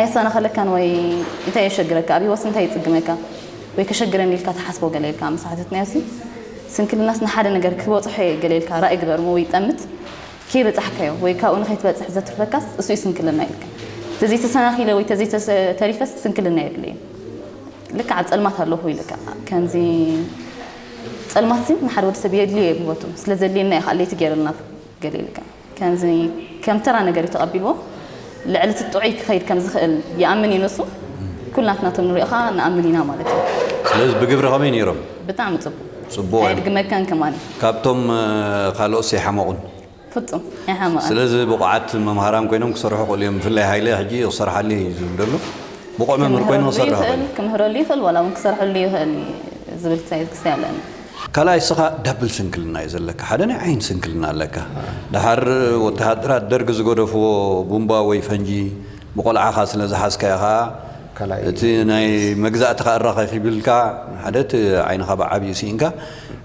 ኣይሰናኸለካን ወይ እንታይ የሸግረካ፣ ኣብ ህይወትስ እንታይ ይጽግመካ ወይ ከሸግረኒ ኢልካ ትሓስቦ ገለ ኢልካ ምስ ሓተትናዮሲ፣ ስንክልናስ ንሓደ ነገር ክበጽሖ እየ ገለ ኢልካ ራእይ ግበር እሞ ወይ ጠምት፣ ከይበጻሕካዮ ወይ ካብኡ ንኸይትበጽሕ ዘትርፈካስ እሱ እዩ ስንክልና ኢልካ። ተዘይተሰናኺለ ወይ ተዘይተሪፈስ ስንክልና የድልየን። ልክዕ ኣብ ጸልማት ኣለኹ ኢልካ ከምዚ ጸልማትሲ ንሓደ ወዲ ሰብ የድልዮ እዩ ኣብ ህይወቱ። ስለ ዘድልየና እዩ ከዓ ለይቲ ገይሩልና ገለ ኢልካ ከምዚ ከም ተራ ነገር እዩ ተቐቢልዎ። ልዕሊ እቲ ጥዑይ ክኸይድ ከም ዝኽእል ይኣምን እዩ ንሱ። ኩልናትና እቶም ንሪኦ ከዓ ንኣምን ኢና ማለት እዩ። ስለዚ ብግብሪ ከመይ ነይሮም? ብጣዕሚ ጽቡቕ። ጽቡቕ እዮም። ኣየድግመካን ከማን። ካብቶም ካልኦትስ ኣይሓመቑን? ፍጹም ኣይሓመቐን። ስለዚ ብቑዓት መምሃራን ኮይኖም ክሰርሑ ክእሉ እዮም። ብፍላይ ሃይለ ሕጂ ክሰርሓሉ እዩ ዝብል ዘሎ። ብቑዕ መምህር ኮይኑ ክምህረሉ ክሰርሕ ይኽእል፣ ይኽእል። ክምህረሉ ይኽእል፣ ዋላ እውን ክሰርሐሉ ይኽእል ዝብል ክሳይ ክሳይ ኣለኒ። ካልኣይ እስኻ ዳብል ስንክልና እዩ ዘለካ። ሓደ ናይ ዓይኒ ስንክልና ኣለካ። ደሓር ወተሃደራት ደርግ ዝገደፍዎ ቡምባ ወይ ፈንጂ ብቆልዓኻ ስለ ዝሓዝካዮ ኸዓ ካልኣይ እቲ ናይ መግዛእትኻ እራኸኺ ቢልካ ሓደ እቲ ዓይንኻ ብዓብዩ ስኢንካ።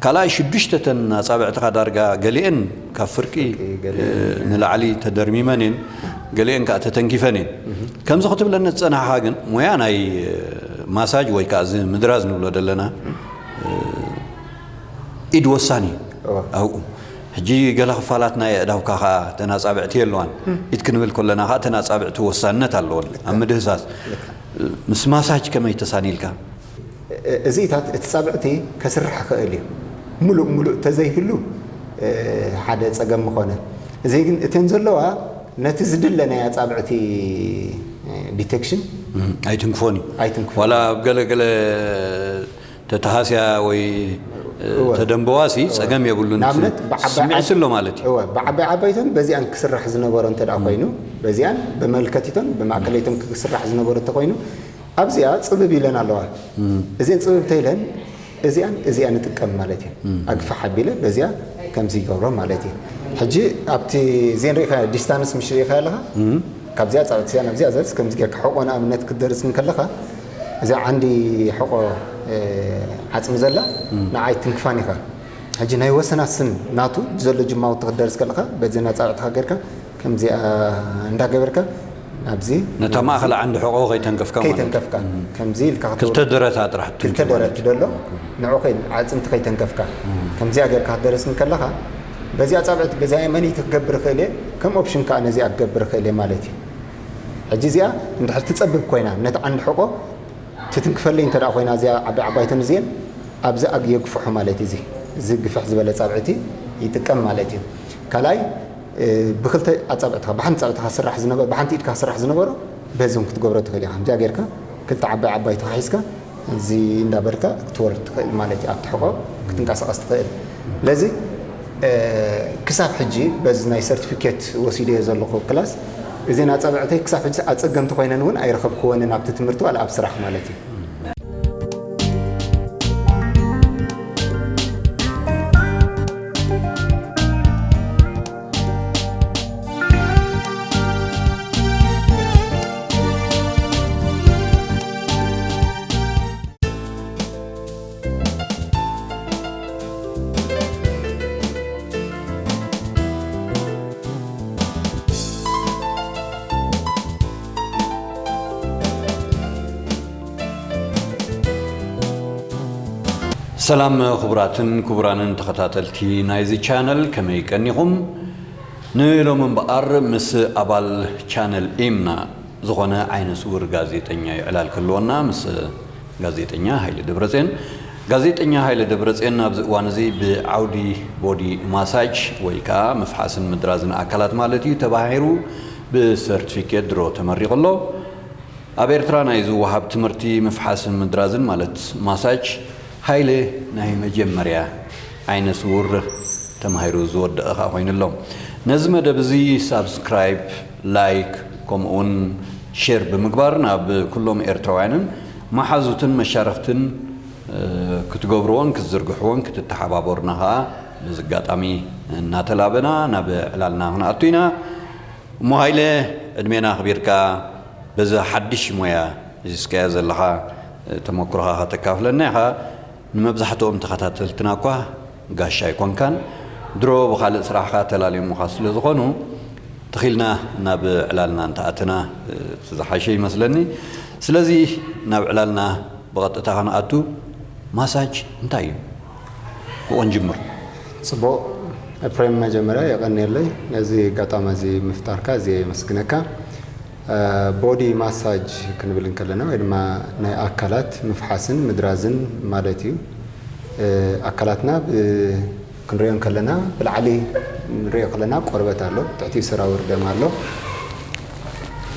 ካልኣይ ሽዱሽተ ተን ኣጻብዕትኻ ዳርጋ ገሊአን ካብ ፍርቂ ፍርቂ ገሊአን ንላዕሊ ተደርሚመን እየን፣ ገሊአን ከዓ ተተንኪፈን እየን። ከምዚ ክትብለኒ ዝጸናሕኻ ግን ሞያ ናይ ማሳጅ ወይ ከዓ እዚ ምድራዝ ንብሎ ዘለና ኢድ ወሳኒ እዩ እወ። ኣብኡ። ሕጂ ገለ ክፋላት ናይ ኣእዳውካ ኸዓ ተን ኣጻብዕቲ የለዋን። ኢድ ክንብል ከለና ኸዓ ተን ኣጻብዕቲ ወሳንነት ኣለወን ኣብ ምድህሳስ። ምስ ማሳጅ ከመይ ተሳኒልካ? እ-፣ እዚታት እቲ ጻብዕቲ ከስርሕ ክእል እዩ። ሙሉእ ሙሉእ ተዘይህሉ፣ እ፣ ሓደ ጸገም ምኾነ። እዚ ግን እተን ዘለዋ ነቲ ዝድለ ናይ ኣጻብዕቲ፣ እ፣ ዲቴክሽን እም፣ ኣይትንክፎን እዩ። ኣይትንክፎን። ዋላ ኣብ ገለ ገለ ተተሃስያ ወይ፣ እ፣ እወ። ተደንበዋሲ ጸገም የብሉን። ንኣብነት ብዓባይ ስምዒት ዓብ-፣ ኣሎ ማለት እዩ። እወ፣ ብዓባይ ዓባይተን በዚኣን ክስራሕ ዝነበሮ እንተ ደኣ እም። ኮይኑ፣ በዚኣን ብመልከቲተን ብማእከለይተን ክስራሕ ዝነበሮ እንተ ኮይኑ፣ ኣብዚኣ ጽብብ ኢለን ኣለዋ። እም። እዚአን ጽብብ ተይለን እዚኣን እዚኣን ንጥቀም ማለት እዩ። እም። ኣግፋሕ ኣቢለ በዚኣ ከምዚ ይገብሮ ማለት እዩ። ሕጂ ኣብቲ እዚአን ርኢኻ ዲስታንስ ምሽ ርኢኻ ኣለኻ? እም። ካብዚኣ ጻዕት እዚኣ ናብዚኣ ዘርስ ከምዚ ጌርካ ሕቆ ንኣብነት ክትደርስ እንከለኻ እዚኣ ዓንዲ ሕቆ፣ እ፣ ዓጽሚ ዘላ እም። ንዓይ ትንክፋን ኢኻ። ሕጂ ናይ ወሰናስን ናቱ ዘሎ ጅማውቲ ክትደርስ ከለኻ በዚ ናጻዕትኻ ጌርካ ከምዚኣ እንዳገበርካ ኣብዚ ነታ ማእኸል ዓንዲ ሕቖ ከይተንከፍካ ማለት እዩ። ከይተንከፍካ። እም። ከምዚ ኢልካ ክልተ ክትወርድ። ደረታ ጥራሕ ክልተ ትንኪ ማለት ደረት እዩ። ደሎ፣ ንዑ ከይ-፣ ዓጽምቲ ከይተንከፍካ። እም። ከምዚኣ ጌርካ ክትደርስ እንከለኻ፣ በዚኣ ጻብዕቲ፣ በዚኣ የመነይቲ ክገብር እኽእል እየ፣ ከም ኦፕሽን ከኣ ነዚኣ ክገብር እኽእል እየ ማለት እዩ። ሕጂ እዚኣ እንድሕር ትጸብብ ኮይና፣ ነቲ ዓንዲ ሕቖ ትትንክፈለይ እንተ ደኣ ኮይና፣ እዚኣ ዓባይ ዓባይተን እዚኤን፣ ኣብዚ ኣግ-፣ የግፍሖ ማለት እዩ። እዚ፣ እዚ ግፍሕ ዝበለ ጻብዕቲ ይጥቀም ማለት እዩ። ካልኣይ፣ እ፣ ብክልተ ኣጻብዕትኻ፣ ብሓንቲ ጻብዕትኻ ክስራሕ ዝነበ-፣ ብሓንቲ ኢድካ ክስራሕ ዝነበሮ፣ በዚ እውን ክትገብሮ ትኽእል ኢኻ። ከምዚኣ ጌርካ፣ ክልተ ዓባይ ዓባይ ተኻሒዝካ፣ እዚ እንዳበልካ ክትወርድ ትኽእል ማለት እዩ። ኣብቲ ሕቖ ክትንቀሳቐስ ትኽእል። ስለዚ፣ እ፣ ክሳብ ሕጂ በዚ ናይ ሰርቲፊኬት ወሲደዮ ዘለኹ ክላስ፣ እዘን ኣጻብዕተይ ክሳብ ሕጂ ኣጸገምቲ ኮይነን እውን ኣይረኸብክወንን፣ ኣብቲ ትምህርቲ ዋላ ኣብ ስራሕ ማለት እዩ። ሰላም ክቡራትን ክቡራንን ተኸታተልቲ ናይዚ ቻነል፣ ከመይ ቀኒኹም? ንሎሚ እምበኣር ምስ ኣባል ቻነል ኤምና ዝኾነ ዓይነ ስውር ጋዜጠኛ እዩ ዕላል ክህልወና፣ ምስ ጋዜጠኛ ሃይለ ደብረጽዮን። ጋዜጠኛ ሃይለ ደብረጽዮን ኣብዚ እዋን እዚ ብዓውዲ ቦዲ ማሳጅ ወይ ከኣ ምፍሓስን ምድራዝን ኣካላት ማለት እዩ ተባሂሩ ብሰርቲፊኬት ድሮ ተመሪቑ ኣሎ። ኣብ ኤርትራ ናይ ዝወሃብ ትምህርቲ ምፍሓስን ምድራዝን ማለት ማሳጅ ሃይለ ናይ መጀመርያ ዓይነ ስውር ተማሂሩ ዝወደቐ ከኣ ኮይኑ ኣሎ። ነዚ መደብ እዚ ሳብስክራይብ፣ ላይክ፣ ከምኡውን ሼር ብምግባር ናብ ኩሎም ኤርትራውያንን መሓዙትን መሻርኽትን፣ እ፣ ክትገብርዎን ክትዝርግሕዎን ክትተሓባበሩና ከኣ በዚ ኣጋጣሚ እናተላበና ናብ ዕላልና ክንኣቱ ኢና። እሞ ሃይለ፣ ዕድሜና ኣኽቢርካ በዚ ሓድሽ ሞያ ሒዝካዮ ዘለኻ ተመኩሮኻ ከተካፍለና ኢኻ። ንመብዛሕትኦም ተኸታተልትና እኳ ጋሻ ኣይኮንካን። ድሮ ብኻልእ ስራሕኻ ተላልዮምኻ ስለ ዝኾኑ፣ ተኺልና ናብ ዕላልና እንተኣተና እቲ ዝሓሸ ይመስለኒ። ስለዚ ናብ ዕላልና ብቐጥታ ከነኣቱ፣ ማሳጅ እንታይ እዩ? ብቑንጅምር። ጽቡቕ። ኤፍሬም፣ መጀመርያ የቐንየለይ ነዚ ኣጋጣሚ እዚ ምፍጣርካ፣ እዚ የመስግነካ። ቦዲ ማሳጅ ክንብል እንከለና ወይ ድማ ናይ ኣካላት ምፍሓስን ምድራዝን ማለት እዩ። ኣካላትና ክንሪኦ እንከለና፣ ብላዕሊ ንሪኦ ከለና ቆርበት ኣሎ፣ ትሕቲኡ ሰራውር ደም ኣሎ።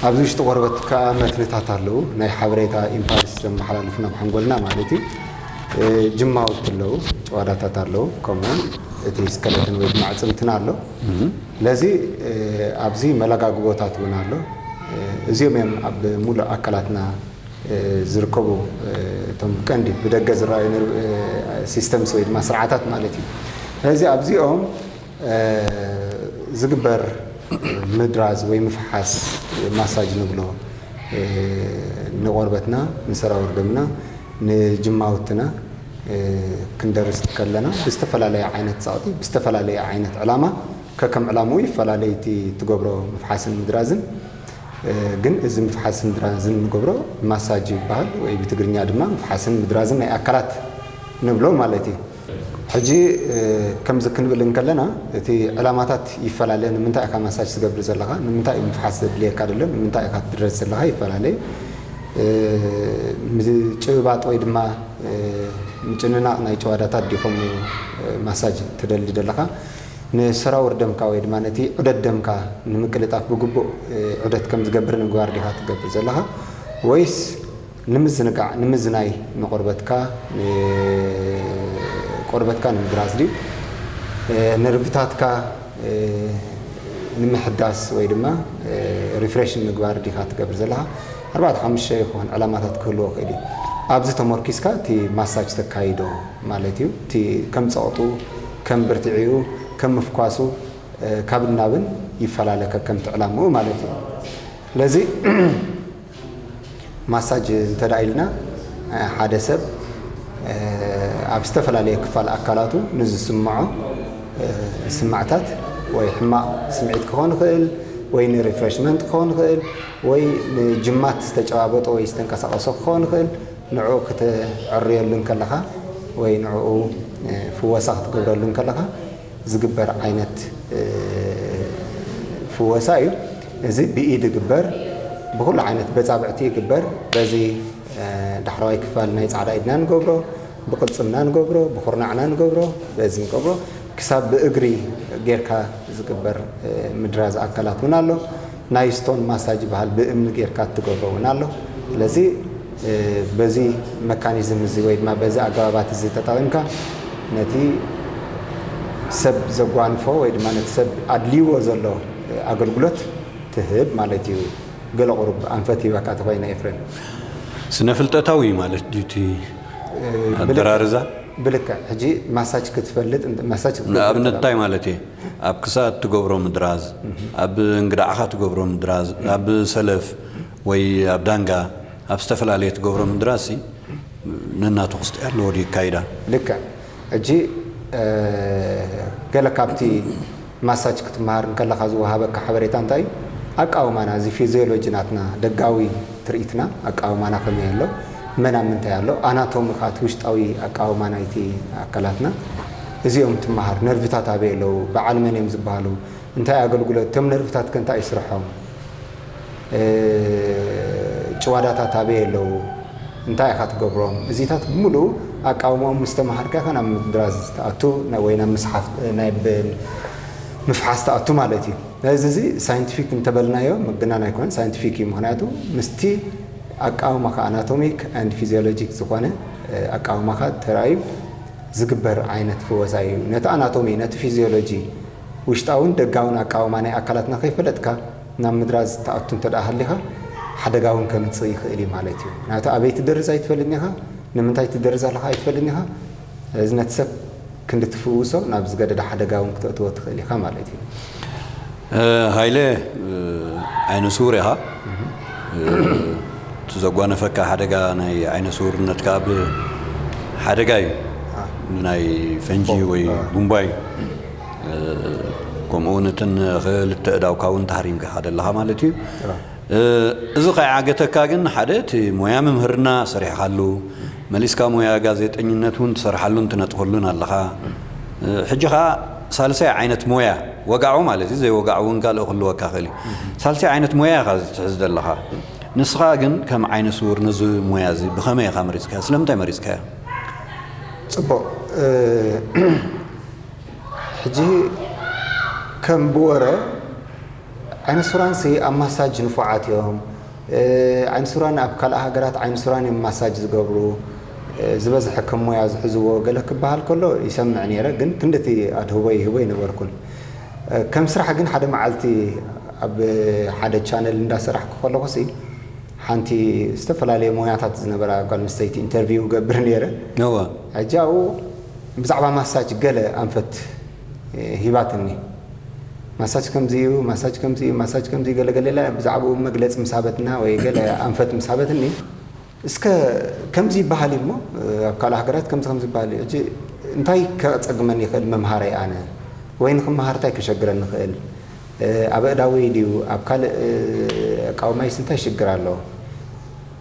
ኣብዚ ውሽጢ ቆርበት ከዓ መትንታት ኣለዉ፣ ናይ ሓበሬታ ኢምፓልስ ዘመሓላልፉ ናብ ሓንጎልና ማለት እዩ። ጅማውቲ ኣለዉ፣ ጭዋዳታት ኣለዉ፣ ከምኡውን እቲ ስከለትን ወይ ድማ ኣዕፅምትና ኣሎ። ስለዚ ኣብዚ መለጋግቦታት እውን ኣሎ። እዚኦም እዮም ኣብ ሙሉእ ኣካላትና ዝርከቡ እቶም ቀንዲ ብደገ ዝረኣዩ ሲስተምስ ወይ ድማ ስርዓታት ማለት እዩ። ስለዚ ኣብዚኦም ዝግበር ምድራዝ ወይ ምፍሓስ፣ ማሳጅ ንብሎ፣ ንቆርበትና፣ ንሰራውር ደምና፣ ንጅማውትና ክንደርስ ከለና ብዝተፈላለየ ዓይነት ጸቕጢ፣ ብዝተፈላለየ ዓይነት ዕላማ፣ ከከም ዕላምኡ ይፈላለዩ እቲ ትገብሮ ምፍሓስን ምድራዝን። ግን እዚ ምፍሓስን ምድራዝን ንገብሮ ማሳጅ ይበሃል፣ ወይ ብትግርኛ ድማ ምፍሓስን ምድራዝን ናይ ኣካላት ንብሎ ማለት እዩ። ሕጂ ከምዚ ክንብል እንከለና እቲ ዕላማታት ይፈላለ። ንምንታይ ኢኻ ማሳጅ ትገብር ዘለኻ? ንምንታይ እዩ ምፍሓስ ዘድልየካ ዘሎ? ንምንታይ ኢኻ ትድረዝ ዘለኻ? ይፈላለ። ምጭብባጥ ወይ ድማ ምጭንናቕ ናይ ጭዋዳታት ዲኹም ማሳጅ ትደሊ ዘለኻ? ንሰራውር ደምካ ወይ ድማ ነቲ ዑደት ደምካ ንምቅልጣፍ ብግቡእ ዑደት ከም ዝገብር ንምግባር ዲኻ ትገብር ዘለኻ? ወይስ ንምዝንጋዕ፣ ንምዝናይ፣ ንቆርበትካ፣ ቆርበትካ ንምድራዝ ድዩ? ነርቭታትካ ንምሕዳስ ወይ ድማ ሪፍሬሽ ንምግባር ዲኻ ትገብር ዘለኻ? ኣርባዕተ ሓሙሽተ ይኸውን ዕላማታት ክህልዎ ይኽእል እዩ። ኣብዚ ተመርኪስካ እቲ ማሳጅ ተካይዶ ማለት እዩ። እቲ ከም ጸቕጡ፣ ከም ብርትዒኡ፣ ከም ምፍኳሱ፣ ካብን ናብን ይፈላለ ከከምቲ ዕላምኡ ማለት እዩ። ስለዚ ማሳጅ እንተ ደኣ ኢልና፣ ሓደ ሰብ ኣብ ዝተፈላለየ ክፋል ኣካላቱ ንዝስምዖ ስምዕታት ወይ ሕማቕ ስምዒት ክኾን ይኽእል ወይ ንሪፍሬሽመንት ክኾን ይኽእል ወይ ንጅማት ዝተጨባበጦ ወይ ዝተንቀሳቐሶ ክኾን ይኽእል፣ ንዕኡ ክተዕርየሉ እንከለኻ ወይ ንዕኡ ፍወሳ ክትገብረሉ እንከለኻ ዝግበር ዓይነት ፍወሳ እዩ። እዚ ብኢድ ይግበር፣ ብኹሉ ዓይነት በጻብዕቲ ይግበር። በዚ ዳሕረዋይ ክፋል ናይ ጻዕዳ ኢድና ንገብሮ፣ ብቕልጽምና ንገብሮ፣ ብኹርናዕና ንገብሮ፣ በዚ ንገብሮ። ክሳብ ብእግሪ ጌርካ ዝግበር ምድራዝ ኣካላት እውን ኣሎ። ናይ ስቶን ማሳጅ ይበሃል፣ ብእምኒ ጌርካ እትገብሮ እውን ኣሎ። ስለዚ በዚ መካኒዝም እዚ ወይ ድማ በዚ ኣገባባት እዚ ተጠቒምካ ነቲ ሰብ ዘጓንፎ ወይ ድማ ነቲ ሰብ ኣድልይዎ ዘሎ ኣገልግሎት ትህብ ማለት እዩ። ገለ ቁሩብ ኣንፈት ሂበካ ተኾይነ ኤፍሬም። ስነ ፍልጠታዊ ማለት ድዩ እቲ ኣደራርዛ? ብልክዕ ሕጂ ማሳጅ ክትፈልጥ፣ ማሳጅ ክትገብር ንኣብነት እንታይ ማለት እየ? ኣብ ክሳድ ትገብሮ ምድራዝ፣ ኣብ እንግዳዕኻ ትገብሮ ምድራዝ፣ ኣብ ሰለፍ ወይ ኣብ ዳንጋ፣ ኣብ ዝተፈላለየ ትገብሮ ምድራዝ ሲ ነናቱ ክስጢ ኣለዎ ድዩ ኣካይዳ? ልክዕ። ሕጂ ገለ ካብቲ ማሳጅ ክትመሃር እንከለኻ ዝወሃበካ ሓበሬታ እንታይ እዩ? ኣቃውማና፣ እዚ ፊዚዮሎጂ ናትና፣ ደጋዊ ትርኢትና፣ ኣቃውማና ከመይ ኣሎ፣ መን ኣብ ምንታይ ኣሎ፣ ኣናቶሚ ከኣ እቲ ውሽጣዊ ኣቃውማ ናይቲ ኣካላትና፣ እዚኦም ትመሃር። ነርቭታት ኣበይ ኣለዉ፣ በዓል መን እዮም ዝበሃሉ፣ እንታይ ኣገልግሎት፣ እቶም ነርቭታት ከ እንታይ እዩ ስርሖም፣ ጭዋዳታት ኣበይ ኣለዉ፣ እንታይ ኢኻ ትገብሮም፣ እዚታት ብምሉኡ ኣቃውማኦም ምስ ተመሃርካ ኢኻ ናብ ምድራዝ ትኣቱ ወይ ናብ ምስሓፍ ናይ ምፍሓስ ትኣቱ ማለት እዩ። ነዚ እዚ ሳይንቲፊክ እንተበልናዮ ምግናን ኣይኮነን፣ ሳይንቲፊክ እዩ። ምኽንያቱ ምስቲ ኣቃውማኻ ኣናቶሚክ ኤንድ ፊዚዮሎጂክ ዝኾነ ኣቃውማኻ ተራእዩ ዝግበር ዓይነት ፍወሳ እዩ። ነቲ ኣናቶሚ፣ ነቲ ፊዚዮሎጂ፣ ውሽጣውን ደጋውን ኣቃውማ ናይ ኣካላትና ከይፈለጥካ ናብ ምድራዝ ትኣቱ እንተ ደኣ ሃሊኻ ሓደጋ እውን ከምጽእ ይኽእል እዩ ማለት እዩ። ምክንያቱ ኣበይ ትደርዝ ኣይትፈልጥን ኢኻ፣ ንምንታይ ትደርዝ ኣለኻ ኣይትፈልጥን ኢኻ። እዚ ነቲ ሰብ ክንዲ ትፍውሶ ናብ ዝገደደ ሓደጋ እውን ክተእትዎ ትኽእል ኢኻ ማለት እዩ። ሃይለ፣ ዓይነ ስውር ኢኻ። እቲ ዘጓነፈካ ሓደጋ ናይ ዓይነ ስውርነትካ ኣብ ሓደጋ እዩ፣ ናይ ፈንጂ ወይ ቡምባ እዩ። ከምኡ እውን እትን ክልተ እዳውካ እውን ተሃሪምካ ኢኻ ዘለኻ ማለት እዩ። እዚ ከይዓገተካ ግን ሓደ እቲ ሞያ ምምህርና ሰሪሕካሉ፣ መሊስካ ሞያ ጋዜጠኝነት እውን ትሰርሓሉን ትነጥፈሉን ኣለኻ። ሕጂ ኸዓ ሳልሳይ ዓይነት ሞያ፣ ወጋዑ ማለት እዩ፣ ዘይወጋዑ እውን ካልእ ክህልወካ ይኽእል እዩ። ሳልሳይ ዓይነት ሞያ ኢኻ ትሕዝ ዘለኻ። ንስኻ ግን ከም ዓይነ ስውር ነዚ ሞያ እዚ ብኸመይ ኢኻ መሪጽካዮ? ስለምንታይ መሪጽካዮ? ጽቡቕ። ሕጂ ከም ብወረ ዓይነ ሱራንሲ ኣብ ማሳጅ ንፉዓት እዮም። ዓይነ ሱራን ኣብ ካልእ ሃገራት ዓይነ ሱራን እዮም ማሳጅ ዝገብሩ። ዝበዝሐ ከም ሞያ ዝሕዝዎ ገለ ክበሃል ከሎ ይሰምዕ ነይረ፣ ግን ክንድቲ ኣድህቦ ይህቦ ይነበርኩን። ከም ስራሕ ግን ሓደ መዓልቲ ኣብ ሓደ ቻነል እንዳሰራሕኩ ከለኹሲ ሓንቲ ዝተፈላለየ ሞያታት ዝነበራ ጓል ኣንስተይቲ ኢንተርቪው ገብር ነይረ። እወ። ሕጂ ኣብኡ ብዛዕባ ማሳጅ ገለ ኣንፈት ሂባትኒ። ማሳጅ ከምዚ እዩ፣ ማሳጅ ከምዚ እዩ፣ ማሳጅ ከምዚ እዩ፣ ገለ ገለ ኢላ ብዛዕባኡ መግለጺ ምስ ሃበትና ወይ ገለ ኣንፈት ምስ ሃበትኒ፣ እስከ ከምዚ ይበሃል እዩ እሞ ኣብ ካልእ ሃገራት ከምዚ ከምዚ ይበሃል እዩ። ሕጂ እንታይ ከጸግመኒ ይኽእል መምሃራይ ኣነ? ወይ ንክመሃር እንታይ ከሸግረኒ ይኽእል? ኣብ ኣእዳወይ ድዩ ኣብ ካልእ ኣቃውማይስ እንታይ ሽግር ኣሎ?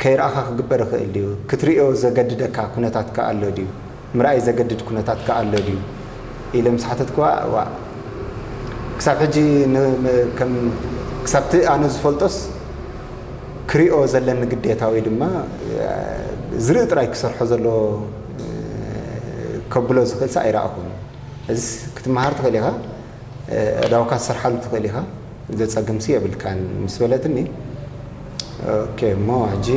ከይረኣኻ ክግበር ይኽእል ድዩ? ክትርእዮ ዘገድደካ ኩነታት ከ ኣሎ ድዩ? ምርኣይ ዘገድድ ኩነታት ከ ኣሎ ድዩ? ኢለ ምስ ሓተትክዋ፣ ዋ፣ ክሳብ ሕጂ ን- ም- ከም ክሳብቲ ኣነ ዝፈልጦስ ክሪኦ ዘለኒ ግዴታ ወይ ድማ ዝርኢ ጥራይ ክሰርሖ ዘለዎ ከብሎ ዝኽእል ሳ ኣይረኣኹን። እዚስ ክትመሃር ትኽእል ኢኻ፣ ኣእዳውካ ትሰርሓሉ ትኽእል ኢኻ፣ ዘጸግምሲ የብልካን ምስ በለትኒ፣ ኦኬ እሞ ሕጂ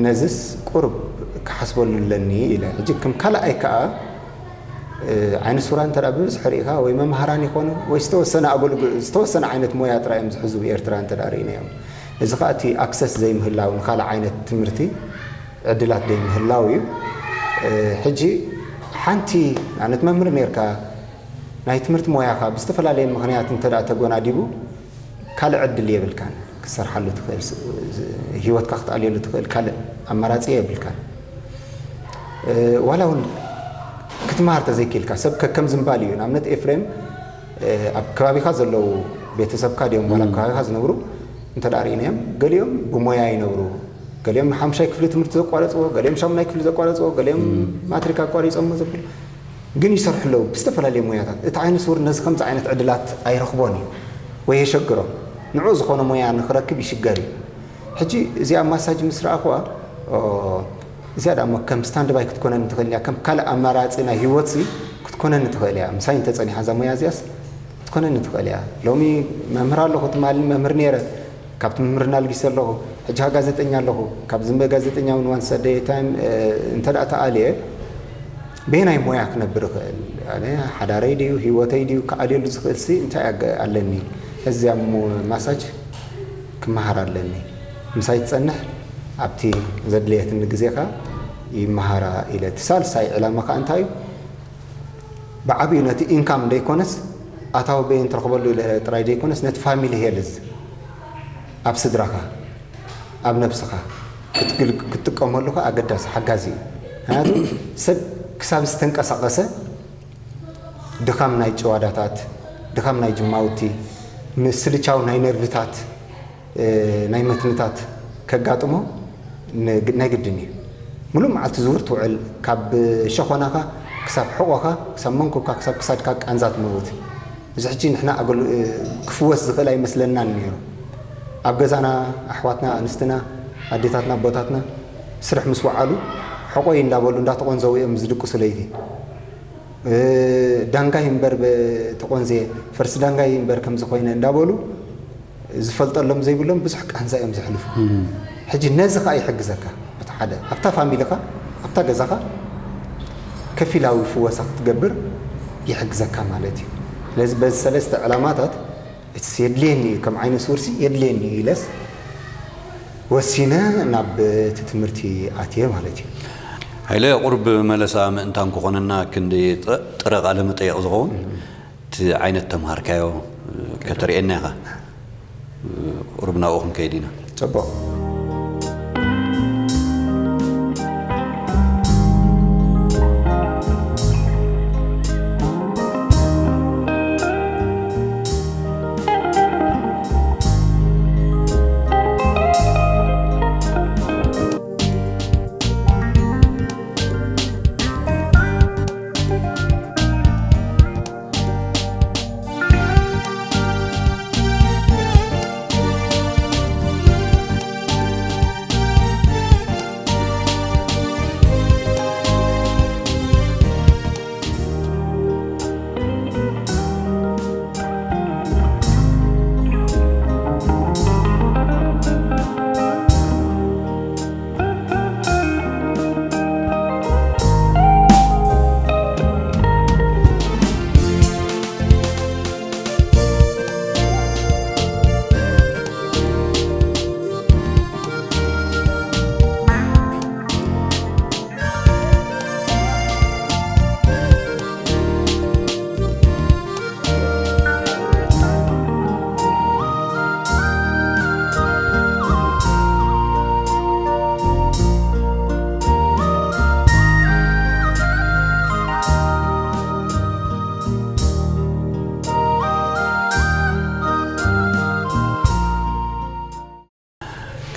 ነዚስ ቁሩብ ክሓስበሉ ኣለኒ ኢለ። ሕጂ ከም ካልኣይ ከኣ ዓይነ ስውራን እንተ ብብዝሒ ርኢኻ ወይ መምሃራን ይኾኑ ወይ ዝተወሰነ ኣገልግ ዝተወሰነ ዓይነት ሞያ ጥራይ እዮም ዝሕዙ ብኤርትራ እንተ ርኢናዮም። እዚ ከኣ እቲ ኣክሰስ ዘይምህላው ንኻልእ ዓይነት ትምህርቲ ዕድላት ዘይምህላው እዩ። ሕጂ ሓንቲ ንኣብነት መምህር ኔርካ ናይ ትምህርቲ ሞያኻ ብዝተፈላለየ ምኽንያት እንተ ተጎናዲቡ ካልእ ዕድል የብልካን ክትሰርሓሉ ትኽእል፣ ህይወትካ ክትኣልየሉ ትኽእል ካልእ ኣማራጺ የብልካን። ዋላ እውን ክትመሃር ተዘይክኢልካ ሰብ ከከም ዝምባል እዩ። ንኣብነት ኤፍሬም ኣብ ከባቢኻ ዘለዉ ቤተሰብካ ድዮም ዋላ ኣብ ከባቢኻ ዝነብሩ እንተ ደኣ ርኢናዮም፣ ገሊኦም ብሞያ ይነብሩ፣ ገሊኦም ንሓሙሻይ ክፍሊ ትምህርቲ ዘቋረፅዎ፣ ገሊኦም ሻሙናይ ክፍሊ ዘቋረፅዎ፣ ገሊኦም ማትሪክ ኣቋሪፆሞ ዘብል ግን ይሰርሑ ኣለዉ ብዝተፈላለየ ሞያታት። እቲ ዓይነ ስውር ነዚ ከምዚ ዓይነት ዕድላት ኣይረኽቦን እዩ ወይ የሸግሮ። ንዑ ዝኾነ ሞያ ንክረክብ ይሽገር እዩ። ሕጂ እዚኣ ማሳጅ ምስ ረኣኽዋ እዚኣ ደኣ እሞ ከም ስታንድባይ ክትኮነኒ ትኽእል እያ፣ ከም ካልእ ኣማራፂ ናይ ህይወትሲ ክትኮነኒ ትኽእል እያ። ምሳይ እንተፀኒሓ እዛ ሞያ እዚኣስ ክትኮነኒ ትኽእል እያ። ሎሚ መምህር ኣለኹ፣ ትማሊ መምህር ነይረ፣ ካብቲ ምምርና ኣልጊሰ ኣለኹ፣ ሕጂ ኸኣ ጋዜጠኛ ኣለኹ። ካብዚ ጋዜጠኛ እውን ዋንስ ኣደይ ታይም እንተ ደኣ ተኣልየ በየናይ ሞያ ክነብር እኽእል? ኣነ ሓዳረይ ድዩ ህይወተይ ድዩ ክኣልየሉ ዝኽእል ሲ እንታይ ኣለኒ? እዚኣ እሞ ማሳጅ ክመሃር ኣለኒ። ምሳይ ትጸንሕ ኣብቲ ዘድለየትኒ ግዜ ከኣ ይመሃራ ኢለ። እቲ ሳልሳይ ዕላማ ከኣ እንታይ እዩ? ብዓብዩ ነቲ ኢንካም ደይኮነስ ኣታዊ በየን ትረኽበሉ ኢለ ጥራይ ደይኮነስ ነቲ ፋሚሊ ሄልዝ ኣብ ስድራኻ ኣብ ነብስኻ ክትጥቀመሉ ከኣ ኣገዳሲ ሓጋዚ እዩ። ምክንያቱ ሰብ ክሳብ ዝተንቀሳቐሰ ድኻም ናይ ጭዋዳታት፣ ድኻም ናይ ጅማውቲ፣ ምስልቻው ናይ ነርቭታት፣ ናይ መትንታት ከጋጥሞ ናይ ግድን እዩ። ሙሉእ መዓልቲ ዝውር ትውዕል፣ ካብ ሸኾናኻ ክሳብ ሕቖኻ፣ ክሳብ መንኩብካ፣ ክሳብ ክሳድካ ቃንዛ ትመውት። እዚ ሕጂ ንሕና ኣገሉ ክፍወስ ዝኽእል ኣይመስለናን ነይሩ። ኣብ ገዛና ኣሕዋትና፣ ኣንስትና፣ ኣዴታትና፣ ኣቦታትና ስርሕ ምስ ወዓሉ ሕቖይ እንዳበሉ እንዳተቖንዘቡ እዮም ዝድቅሱ ለይቲ። ዳንጋይ እምበር ተቖንዘየ፣ ፈርሲ ዳንጋይ እምበር ከምዚ ኮይነ እንዳበሉ ዝፈልጠሎም ዘይብሎም ብዙሕ ቃንዛ እዮም ዘሕልፉ። ሕጂ ነዚ ከዓ ይሕግዘካ፣ እቲ ሓደ ኣብታ ፋሚሊኻ ኣብታ ገዛኻ ከፊላዊ ፍወሳ ክትገብር ይሕግዘካ ማለት እዩ። ስለዚ በዚ ሰለስተ ዕላማታት እቲ የድልየኒ እዩ፣ ከም ዓይነ ስውርሲ የድልየኒ እዩ ኢለስ ወሲነ ናብ እቲ ትምህርቲ ኣትየ ማለት እዩ። ሃይለ፣ ቁሩብ መለሳ ምእንታን ክኾነና ክንዲ ጥረ ቃለ መጠየቕ ዝኸውን እቲ ዓይነት ተምሃርካዮ ከተርእየና ኢኻ። ቁሩብ ናብኡ ክንከይድ ኢና። ጽቡቕ።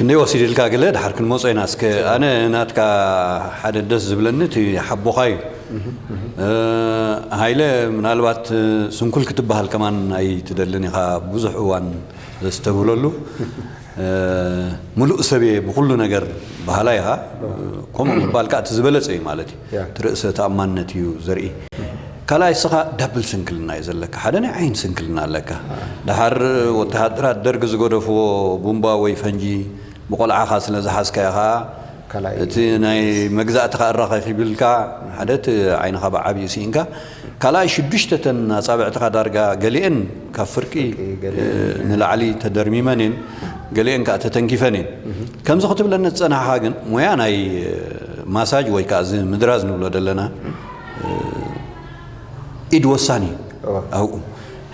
ንወሲድልካ ገለ ድሓር ክንመጾ ኢና። እስከ ኣነ ናትካ ሓደ ደስ ዝብለኒ እቲ ሓቦኻ እዩ። እ፣ ሃይለ፣ ምናልባት ስንኩል ክትበሃል ከማን ኣይትደልን ኢኻ፣ ብዙሕ እዋን ዘስተብህለሉ። እ፣ ምሉእ ሰብ እየ ብኩሉ ነገር በሃላይ ኢኻ። ከምኡ ምባል ከዓ እቲ ዝበለጸ እዩ ማለት እዩ። ያ። እቲ ርእሰ ተኣማንነት እዩ ዘርኢ። ካልኣይ፣ እስኻ ዳብል ስንክልና እዩ ዘለካ። ሓደ ናይ ዓይኒ ስንክልና ኣለካ። ደሓር ወተሃደራት ደርግ ዝገደፍዎ ቡምባ ወይ ፈንጂ ብቆልዓኻ ስለ ዝሓዝካዮ ኸዓ፣ ካልኣይ እቲ ናይ መግዛእትኻ እራኸ ኪብልካ፣ ሓደ እቲ ዓይንኻ ብዓብዩ ስኢንካ፣ ካልኣይ ሽዱሽተ ተን ኣጻብዕትኻ ዳርጋ ገሊኤን ካብ ፍርቂ ገሊኤን ንላዕሊ ተደርሚመን እየን፣ ገሊኤን ከዓ ተተንኪፈን እየን። ከምዚ ክትብለኒ ዝጸናሕኻ ግን ሞያ ናይ ማሳጅ ወይ ከዓ እዚ ምድራዝ ንብሎ ዘለና ኢድ ወሳኒ እዩ። እወ። ኣብኡ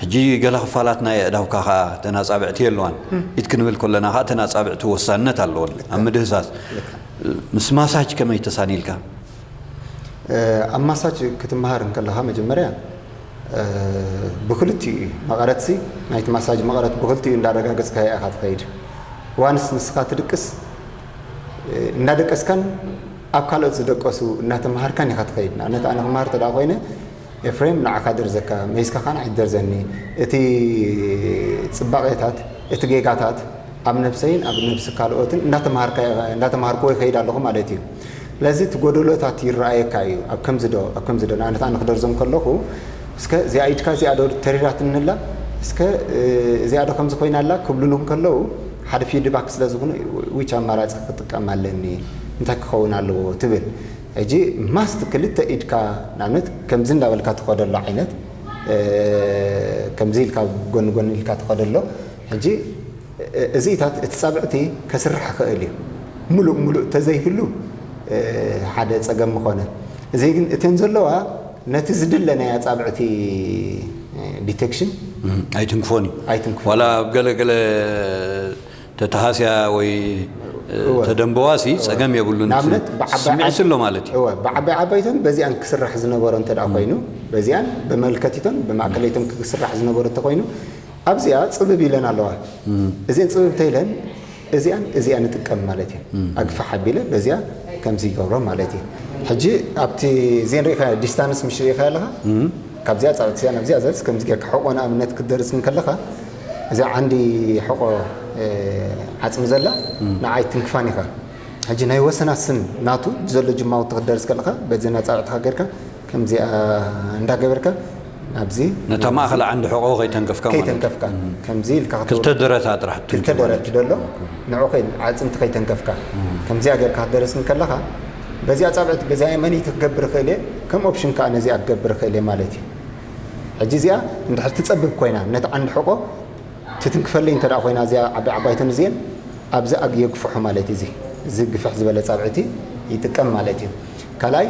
ሕጂ ገለ ክፋላት ናይ ኣእዳውካ ከዓ ተን ኣጻብዕቲ የለዋን። ኢድ ክንብል ከለና ከዓ ተን ኣጻብዕቲ ወሳንነት ኣለወን ኣብ ምድህሳስ። ምስ ማሳጅ ከመይ ተሳኒልካ? ኣብ ማሳጅ ክትመሃር እንከለኻ መጀመርያ ብክልቲኡ እዩ መቐረትሲ ናይቲ ማሳጅ መቐረት ብክልቲኡ እንዳረጋገፅካ ኢኻ ትኸይድ። ዋንስ ንስኻ ትድቅስ እንዳደቀስካን ኣብ ካልኦት ዝደቀሱ እናተምሃርካን ኢኻ ትኸይድ። ንኣብነት ኣነ ክመሃር ተደኣ ኮይነ ኤፍሬም ንዓኻ ደርዘካ መይስካ ካን ኣይደርዘኒ እቲ ፅባቄታት እቲ ጌጋታት ኣብ ነብሰይን ኣብ ነብሲ ካልኦትን እንዳተምሃርካ እንዳተምሃርክዎ ይኸይድ ኣለኹ ማለት እዩ። ስለዚ እቲ ጎደሎታት ይረኣየካ እዩ። ኣብ ከምዚ ዶ ኣብ ከምዚ ዶ ንኣብነት ኣነ ክደርዞም ከለኹ እስከ እዚኣ ኢድካ እዚኣ ዶ ተሪራትንላ እስከ እዚኣ ዶ ከምዚ ኮይና ኣላ ክብሉሉ ከለዉ ሓደ ፊድባክ ስለ ዝኾነ ዊች ኣማራፂ ክጥቀም ኣለኒ እንታይ ክኸውን ኣለዎ ትብል። ሕጂ ማስት ክልተ ኢድካ ንኣብነት ከምዚ እንዳበልካ ትኸደሎ ዓይነት ከምዚ ኢልካ ጎኒ ጎኒ ኢልካ ትኸደሎ ሕጂ እዚታት እቲ ጻብዕቲ ከስርሕ ይኽእል እዩ። ሙሉእ ሙሉእ ተዘይህሉ ሓደ ጸገም ምኾነ። እዚ ግን እተን ዘለዋ ነቲ ዝድለ ናይ ኣጻብዕቲ ዲቴክሽን ኣይትንክፎን እዩ። ኣይትንክፎ ዋላ ኣብ ገለ ገለ ተተሃስያ ወይ እወ። ተደንበዋሲ ጸገም የብሉን። ንኣብነት ብዓባይ ስምዒት ዓብ- ኣሎ ማለት እዩ። እወ፣ ብዓባይ ዓባይቶን በዚኣን ክስራሕ ዝነበሮ እንተ ደኣ ኮይኑ በዚኣን ብመልከቲቶን ብማእከለይቶን ክስራሕ ዝነበሮ እንተ ኮይኑ ኣብዚኣ ጽብብ ኢለን ኣለዋ። እዚአን ጽብብ ተይለን እዚኣን እዚኣ ንጥቀም ማለት እዩ። ኣግፋሕ ኣቢለ በዚኣ ከምዚ ይገብሮ ማለት እዩ። ሕጂ ኣብቲ እዚአን ርኢኻ ዲስታንስ ምሽ ርኢኻ ኣለኻ ካብዚኣ ጻብዕቲ እዚኣ ናብዚኣ ዘርስ ከምዚ ጌርካ ሕቆ ንኣብነት ክትደርስ እንከለኻ እዚኣ ዓንዲ ሕቆ ዓጽሚ ዘላ ንዓይ ትንክፋን ኢኻ። ሕጂ ናይ ወሰና ስን ናቱ ዘሎ ጅማውቲ ክትደርስ ከለኻ በዚ ናጻብዕትኻ ጌርካ ከምዚኣ እንዳገበርካ ናብዚ ነታ ማእኸል ዓንዲ ሕቆ ከይተንከፍካ ማለት እዩ። ከይተንከፍካ ከምዚ ኢልካ ክልተ ደረታ ጥራሕ ክልተ ደረት ደሎ ንዑ ዓፅምቲ ከይተንከፍካ ከምዚኣ ጌርካ ክትደርስ እንከለኻ በዚኣ ፃብዕቲ በዚኣ የመነይቲ ክገብር ይኽእል እየ ከም ኦፕሽን ከዓ ነዚኣ ክገብር ይኽእል እየ ማለት እዩ። ሕጂ እዚኣ እንድሕር ትፀብብ ኮይና ነቲ ዓንዲ ሕቆ ትትንክፈለይ እንተ ኮይና እዚኣ ዓባይ ዓባይተን እዚአን ኣብዚ ኣግ የግፍሑ ማለት እዩ። እዚ ግፍሕ ዝበለ ፃብዕቲ ይጥቀም ማለት እዩ። ካልኣይ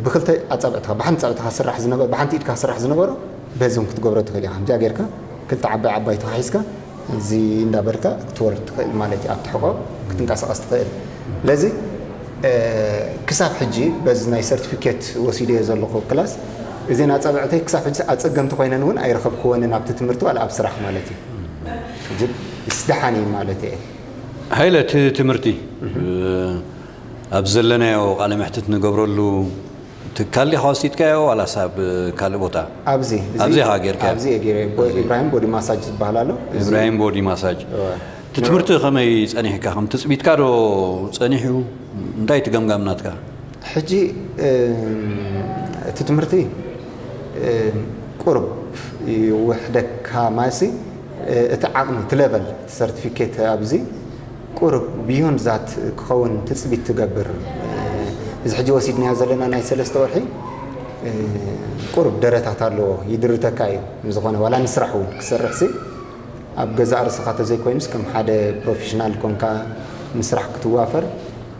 ብክልተ ኣፃብዕትኻ ብሓንቲ ፃብዕትኻ ስራሕ ዝነበ ብሓንቲ ኢድካ ስራሕ ዝነበሮ በዚ እውን ክትገብሮ ትኽእል ኢኻ። ከምዚኣ ጌርካ ክልተ ዓባይ ዓባይ ተኻሒዝካ እዚ እንዳበልካ ክትወርድ ትኽእል ማለት እዩ። ኣብቲ ሕቆ ክትንቀሳቐስ ትኽእል። ስለዚ ክሳብ ሕጂ በዚ ናይ ሰርቲፊኬት ወሲደዮ ዘለኹ ክላስ እዘን ኣፃብዕተይ ክሳብ ሕጂ ኣፀገምቲ ኮይነን እውን ኣይረኸብክወንን ኣብቲ ትምህርቲ ዋላ ኣብ ስራሕ ማለት እዩ። ሕጂ ምስ ደሓን እዩ ማለት እየ። ሃይለ እቲ ትምህርቲ ኣብ ዘለናዮ ቃለ መሕትት ንገብረሉ ትካል ዲኻ ወሲድካዮ ዋላስ ኣብ ካልእ ቦታ? ኣብዚ ኣብዚ ኢኻ ጌርካዮ? ኣብዚ እየ ጌረ። ኢብራሂም ቦዲ ማሳጅ ዝበሃል ኣሎ። እዚ ኢብራሂም ቦዲ ማሳጅ። እወ። እቲ ትምህርቲ ከመይ ጸኒሕካ? ከም ትጽቢትካ ዶ ጸኒሑ? እንታይ እቲ ገምጋም ናትካ? ሕጂ እቲ ትምህርቲ ቁርብ ይውሕደካ ማለትሲ እቲ ዓቕሚ እቲ ሌቨል እቲ ሰርቲፊኬት ኣብዚ ቁርብ ብዮንድ ዛት ክኸውን ትፅቢት ትገብር። እዚ ሕጂ ወሲድናዮ ዘለና ናይ ሰለስተ ወርሒ ቁርብ ደረታት ኣለዎ ይድርተካ እዩ። ንዝኾነ ዋላ ንስራሕ እውን ክሰርሕሲ ኣብ ገዛእ ርእስኻ ተዘይኮይኑስ ከም ሓደ ፕሮፌሽናል ኮንካ ንስራሕ ክትዋፈር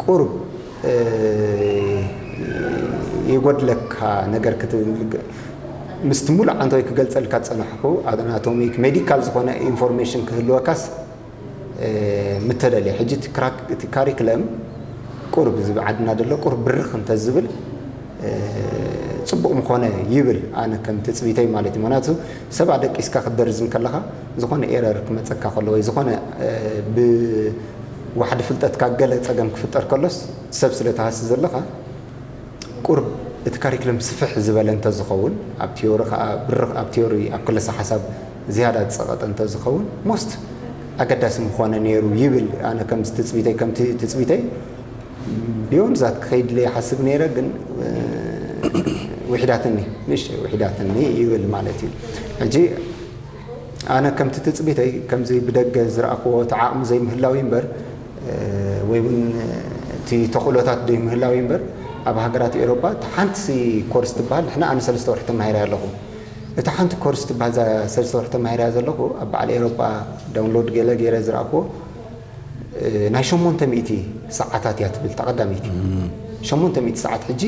ቁሩብ የጎድለካ ነገር ክትብል ምስቲ ሙሉእ ዓንተወይ ክገልጸልካ ዝጸናሕኩ ኣናቶሚክ ሜዲካል ዝኾነ ኢንፎርሜሽን ክህልወካስ ምተደልየ ሕጂ እቲ ካሪክለም ቁሩብ እዚ ዓድና ደሎ ቁሩብ ብርኽ እንተዝብል ፅቡቕ ምኾነ ይብል ኣነ ከም ትፅቢተይ ማለት እዩ። ምክንያቱ ሰብ ኣደቂስካ ክትደርዝ እንከለኻ ዝኾነ ኤረር ክመፀካ ከሎ ወይ ዝኾነ ብ ዋሕዲ ፍልጠትካ ገለ ጸገም ክፍጠር ከሎስ ሰብ ስለ ትሃሲ ዘለኻ ቁርብ እቲ ካሪክለም ስፍሕ ዝበለ እንተዝኸውን ኣብ ቲዮሪ ከዓ ብርኽ ኣብ ቲዮሪ ኣብ ክለሳ ሓሳብ ዝያዳ ዝጸቐጠ እንተዝኸውን ሞስት ኣገዳሲ ምኾነ ነይሩ ይብል። ኣነ ከምዚ ትጽቢተይ ከምቲ ትጽቢተይ ቢዮንድ ዛት ክኸይድ ኢለ ይሓስብ ነይረ፣ ግን ውሒዳትኒ ንእሽተይ ውሒዳትኒ ይብል ማለት እዩ። ሕጂ ኣነ ከምቲ ትጽቢተይ ከምዚ ብደገ ዝረኣኽዎ እቲ ዓቕሚ ዘይምህላው እምበር ወይ እውን እቲ ተኽእሎታት ዘይምህላው እምበር ኣብ ሃገራት ኤሮጳ ሓንቲ ኮርስ ትበሃል ንሕና ኣነ ሰለስተ ወርሒ ተማሂረ ኣለኹ። እታ ሓንቲ ኮርስ ትበሃል እዛ ሰለስተ ወርሒ ተማሂረያ ዘለኹ ኣብ በዓል ኤሮጳ ዳውንሎድ ገለ ገይረ ዝረኣኽዎ ናይ ሸሞንተ ሚእቲ ሰዓታት እያ ትብል እታ ቀዳመይቲ። ሸሞንተ ሚእቲ ሰዓት ሕጂ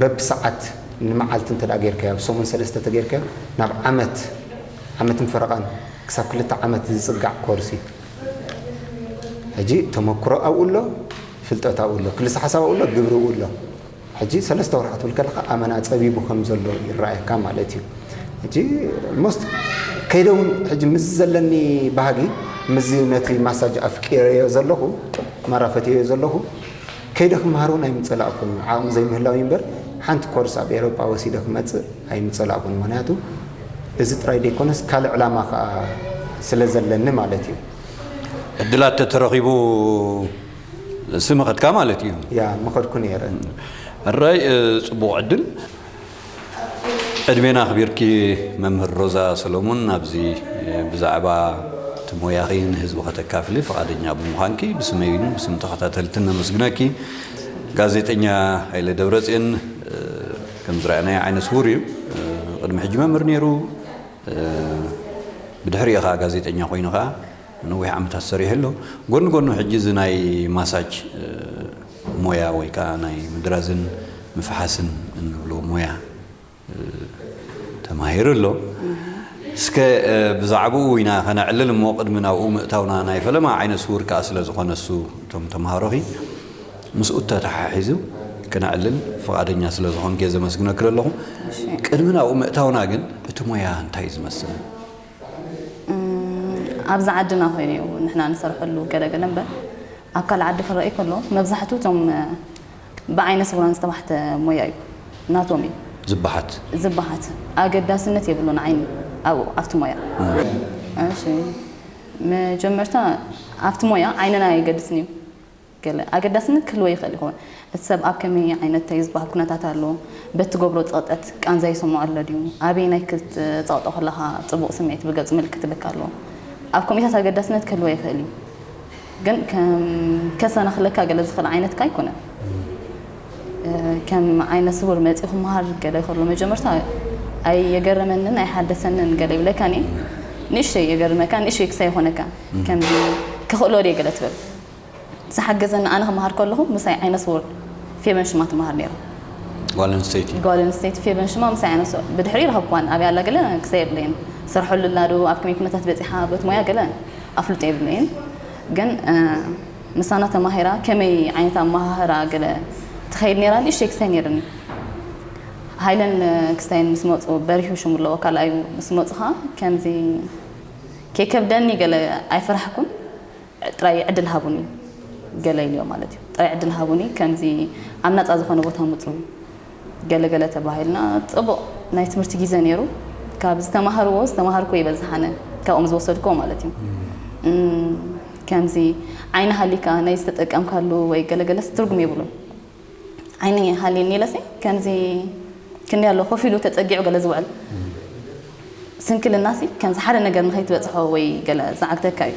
በብሰዓት ንመዓልቲ እንተ ደኣ ጌርካዮ፣ ኣብ ሰሙን ሰለስተ ተጌርካዮ፣ ናብ ዓመት፣ ዓመትን ፈረቓን ክሳብ ክልተ ዓመት ዝጽጋዕ ኮርስ እዩ። ሕጂ ተመክሮ ኣብኡ ኣሎ፣ ፍልጠት ኣብኡ ኣሎ፣ ክልሰ ሓሳብ ኣብኡ ኣሎ፣ ግብሪ ኣብኡ ኣሎ። ሕጂ ሰለስተ ወርሒ ክትብል ከለኻ ኣመና ጸቢቡ ከም ዘሎ ይረኣየካ ማለት እዩ። ሕጂ ሞስት ከይደ እውን ሕጂ ምስ ዘለኒ ባህጊ ምስዚ ነቲ ማሳጅ ኣፍቂረዮ ዘለኹ ማራ ፈትየዮ ዘለኹ ከይደ ክመሃር እውን ኣይምጸላእኩን። ዓቕሚ ዘይምህላው እምበር ሓንቲ ኮርስ ኣብ ኤሮጳ ወሲደ ክመጽእ ኣይምጸላእኩን። ምኽንያቱ እዚ ጥራይ ደይኮነስ ካልእ ዕላማ ከኣ ስለ ዘለኒ ማለት እዩ። ዕድላት ተተረኺቡ ስምኸትካ ማለት እዩ። ያ ምኸድኩ ነይረ። ሕራይ ጽቡቕ ዕድል። ዕድሜና ኣኽቢርኪ መምህር ሮዛ ሰሎሙን ናብዚ ብዛዕባ እቲ ሞያኺ ንህዝቢ ከተካፍሊ ፍቓደኛ ብምዃንኪ ብስመይን ብስም ተኸታተልትን ነመስግነኪ። ጋዜጠኛ ሃይለ ደብረፅዮን ከም ዝረኣናዮ ዓይነ ስውር እዩ። ቅድሚ ሕጂ መምህር ነይሩ። ብድሕሪኡ ኸዓ ጋዜጠኛ ኮይኑ ኸዓ ነዊሕ ዓመታት ሰሪሑ ኣሎ። ጎኒ ጎኑ ሕጂ እዚ ናይ ማሳጅ ሞያ ወይ ከዓ ናይ ምድራዝን ምፍሓስን እንብሎ ሞያ ተማሂሩ ኣሎ። እስከ ብዛዕባኡ ኢና ከነዕልል እሞ ቅድሚ ናብኡ ምእታውና ናይ ፈለማ ዓይነ ስውር ከዓ ስለ ዝኾነ እሱ እቶም ተምሃሮኺ ምስኡ ተተሓሒዙ ክነዕልል ፍቓደኛ ስለ ዝኾንኪ እየ ዘመስግነኪ ዘለኹ። ቅድሚ ናብኡ ምእታውና ግን እቲ ሞያ እንታይ እዩ ዝመስል? ኣብዚ ዓድና ኮይኑ እዩ ንሕና ንሰርሐሉ ገለገለ እምበር ኣብ ካልእ ዓዲ ክረኣይ ከሎ መብዛሕትኡ እቶም ብዓይነ ስውራን ዝተባሕተ ሞያ እዩ ናቶም እዩ ዝበሓት። ዝበሓት ኣገዳስነት የብሉን ዓይኒ ኣብኡ ኣብቲ ሞያ። እሺ መጀመርታ ኣብቲ ሞያ ዓይንና የገድስን እዩ። ገለ ኣገዳስነት ክህልዎ ይኽእል ይኸውን። እቲ ሰብ ኣብ ከመይ ዓይነት እዩ ዝበሃል ኩነታት ኣሎ፣ በቲ ገብሮ ጸቕጠት ቃንዛ ይስምዖ ኣሎ ድዩ፣ ኣበየናይ ክትጸቕጦ ከለኻ ጽቡቕ ስምዒት ብገጹ ምልክት ልካ ኣሎ። ኣብ ከምኡታት ኣገዳስነት ክህልዎ ይኽእል እዩ። ግን ከም ከሰናኽለካ ገለ ዝኽእል ዓይነት ከ ኣይኮነን። ከም ዓይነ ስውር መጺኡ ክመሃር ገለ ከሎ መጀመርታ ኣይየገረመንን ኣይሓደሰንን ገለ ይብለካን እየ። ንእሽተይ የገርመካ፣ ንእሽተይ ክሳይ ይኾነካ። ከምዚ ክኽእሎ ድየ ገለ ትብል። ዝሓገዘኒ ኣነ ክመሃር ከለኹ ምሳይ ዓይነ ስውር ፌበን ሽማ ትመሃር ነይራ። ጓል ኣንስተይቲ ጓል ኣንስተይቲ ፌበን ሽማ ምሳይ ዓይነ ስውር ብድሕሪ ረኸብኳን ኣብያ ኣላ ገለ ክሳይ የብለይን ሰርሐሉ ኣላ ዶ ኣብ ከመይ ኩነታት በፂሓ በት ሞያ ገለ ኣፍልጦ የብለይን ግን ምሳና ተማሂራ ከመይ ዓይነት ኣመሃህራ ገለ ትኸይድ ነይራ ንእሽተይ ክሳይ ነይርኒ ሃይለን ክስታይን ምስ መፁ በሪሁ ሽሙ ኣለዎ ካልኣዩ ምስ መፁ ከዓ ከምዚ ከይከብደኒ ገለ ኣይፈራሕኩን ጥራይ ዕድል ሃቡኒ ገለ ኢልዮ ማለት እዩ ጥራይ ዕድል ሃቡኒ ከምዚ ኣብ ናፃ ዝኾነ ቦታ ምፁ ገለ ገለ ተባሂልና ፅቡቕ ናይ ትምህርቲ ግዜ ነይሩ ካብ ዝተማሃርዎ ዝተማሃርኩ ይበዝሓነ ካብኦም ዝወሰድኩዎ ማለት እዩ ከምዚ ዓይኒ ሃሊካ ናይ ዝተጠቀምካሉ ወይ ገለገለስ ትርጉም የብሉን ዓይኒ ሃልየኒ ኢለሲ ከምዚ ክንደይ ኣሎ ኮፍ ኢሉ ተጸጊዑ ገለ ዝውዕል ስንክልናሲ ከምዚ ሓደ ነገር ንኸይትበጽሖ ወይ ገለ ዝዓግተካ እዩ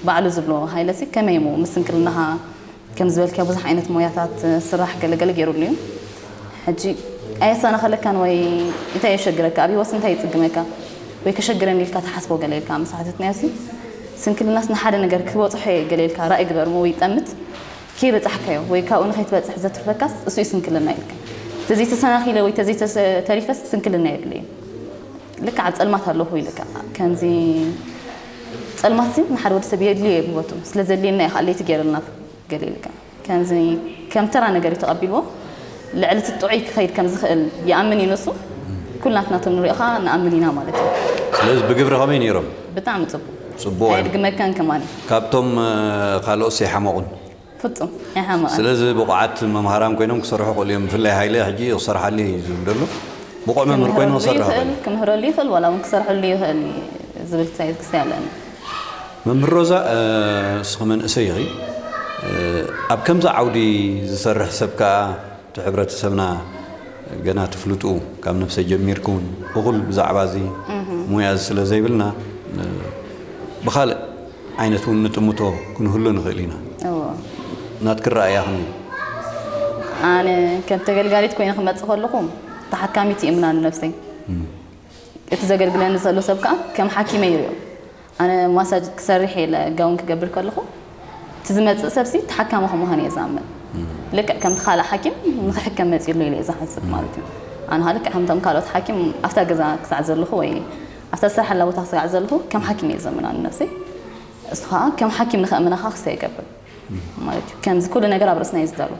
ባዕሉ ዝብሎ ሃይለሲ ከመይ እሞ ምስ ስንክልናኻ ከም ዝበልክያ ብዙሕ ዓይነት ሞያታት ስራሕ ገለገለ ገይሩሉ እዩ ሕጂ ኣየሰናኸለካን ወይ እንታይ የሸግረካ ኣብ ህይወትሲ እንታይ ይጽግመካ ወይ ከሸግረኒ ኢልካ ትሓስቦ ገለ ኢልካ ምስ ሓተትናዮሲ ስንክልናስ ንሓደ ነገር ክበጽሖ እየ ገለ ኢልካ ራእይ ግበር እሞ ወይ ጠምት ከይበጻሕካዮ ወይ ካብኡ ንኸይትበጽሕ ዘትርፈካስ እሱ እዩ ስንክልና ኢልካ ተዘይተሰናኺለ ወይ ተዘይተሪፈስ ስንክልና የድልየን ልክዕ ኣብ ጸልማት ኣለኹ ኢልካ ከምዚ ጸልማት ሲ ንሓደ ወዲ ሰብ የድልዮ እዩ ብቦቱ ስለ ዘድልየና እዩ ከዓ ለይቲ ገይረልና ገለ ኢልካ ከምዚ ከም ተራ ነገር እዩ ተቐቢልዎ ልዕሊ እቲ ጥዑይ ክኸይድ ከም ዝኽእል ይኣምን እዩ ንሱ ኩልናትና እቶም ንሪኦ ከዓ ንኣምን ኢና ማለት እዩ ስለዚ ብግብሪ ከመይ ነይሮም ብጣዕሚ ፅቡቅ ጽቡቕ እዮም። ኣይድግመካን ከማን። ካብቶም ካልኦትስ ኣይሓመቑን። ፍጹም ኣይሓመቐን። ስለዚ ብቑዓት መምሃራን ኮይኖም ክሰርሑ ክእሉ እዮም። ብፍላይ ሃይለ ሕጂ ክሰርሓሉ እዩ ዝብል ዘሎ። ብቑዕ መምህር ኮይኑ ክሰርሑ ይኽእል። ክምህረሉ ይኽእል ዋላ እውን ክሰርሐሉ ይኽእል እዩ ዝብል ክሳይ ክሳይ ኣለኒ። መምህር ሮዛ፣ እስኺ መንእሰይ ኢኺ። ኣብ ከምዚ ዓውዲ ዝሰርሕ ሰብ ከኣ እቲ ሕብረተሰብና ገና ትፍልጡ ካብ ነብሰ ጀሚርኩ እውን እኹል ብዛዕባ እዚ ሙያ እዚ ስለ ዘይብልና፣ ብኻልእ ዓይነት እውን ንጥምቶ ክንህሉ ንኽእል ኢና። ናትኪ ረኣያ ከመይ? ኣነ ከም ተገልጋሊት ኮይነ ክመፅእ ከለኹ ተሓካሚት ይእምና ንነብሰይ። እቲ ዘገልግለኒ ዘሎ ሰብ ከዓ ከም ሓኪመይ ይሪኦ። ኣነ ማሳጅ ክሰርሕ ኢለ ጋውን ክገብር ከለኹ እቲ ዝመፅእ ሰብሲ ተሓካሚ ከምዃን እየ ዝኣምን። ልክዕ ከምቲ ካልእ ሓኪም ንክሕከም መፂኡ ኣሎ ኢለ እየ ዝሓስብ ማለት እዩ። ኣነ ከዓ ልክዕ ከምቶም ካልኦት ሓኪም ኣብታ ገዛ ክሳዕ ዘለኹ ወይ ኣብታ ዝሰርሓላ ቦታ ክሳዕ ዘለኹ ከም ሓኪም እየ ዘምና ንነብሰይ። እሱ ከዓ ከም ሓኪም ንኸእምና ከዓ ክሳይ ይገብር ማለት እዩ። ከምዚ ኩሉ ነገር ኣብ ርእስና እዩ ዝዳሎ።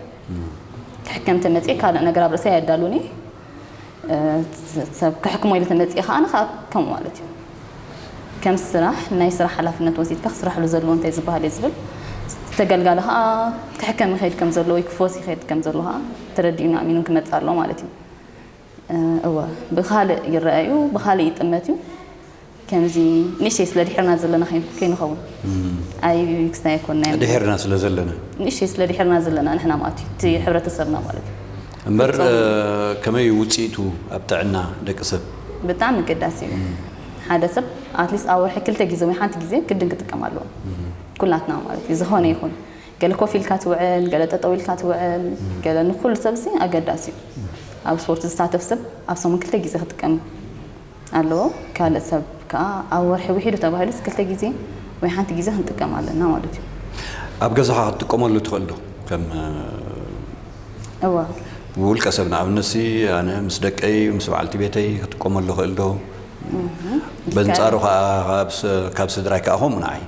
ክሕከም ተመፅየ ካልእ ነገር ኣብ ርእሰይ ኣየዳሉኒ። ሰብ ክሕክሞ ኢለ ተመፅየ ከዓ ንካ ከም ማለት እዩ። ከም ስራሕ ናይ ስራሕ ሓላፍነት ወሲድካ ክስራሕሉ ዘለዎ እንታይ ዝበሃል እዩ ዝብል ተገልጋሊ ከዓ ክሕከም ይኸይድ ከም ዘለዎ ወይ ክፈወስ ይኸይድ ከም ዘለዎ ከዓ ተረዲኡን ኣሚኑን ክመፅእ ኣለዎ ማለት እዩ። እወ ብካልእ ይረኣዩ ብካልእ ይጥመት እዩ። ከምዚ ንእሽተይ ስለ ድሕርና ዘለና ከይንኸውን ኣይ ክስታይ ኣይኮንና ድሕርና ስለ ዘለና ንእሽተይ ስለ ድሕርና ዘለና ንሕና ማለት እዩ እቲ ሕብረተሰብና ማለት እዩ። እምበር ከመይ ውፅኢቱ ኣብ ጥዕና ደቂ ሰብ? ብጣዕሚ ኣገዳሲ እዩ። ሓደ ሰብ ኣትሊስት ኣብ ወርሒ ክልተ ግዜ ወይ ሓንቲ ግዜ ግድን ክጥቀም ኣለዎ። ኩላትና ማለት እዩ ዝኾነ ይኹን ገለ ኮፍ ኢልካ ትውዕል፣ ገለ ጠጠው ኢልካ ትውዕል፣ ገለ ንኩሉ ሰብ ሲ ኣገዳሲ እዩ። ኣብ ስፖርት ዝሳተፍ ሰብ ኣብ ሰሙን ክልተ ግዜ ክጥቀም ኣለዎ። ካልእ ሰብ ከዓ ኣብ ወርሒ ውሒዱ ተባሂሉ ክልተ ግዜ ወይ ሓንቲ ግዜ ክንጥቀም ኣለና ማለት እዩ። ኣብ ገዛኻ ክትጥቀመሉ ትኽእል ዶ? ከም እወ ውልቀ ሰብ ንኣብነት ሲ ኣነ ምስ ደቀይ ምስ በዓልቲ ቤተይ ክጥቀመሉ ክእል ዶ? በንጻሩ ከዓ ካብ ስድራይ ከዓ ከምኡ ንዓይ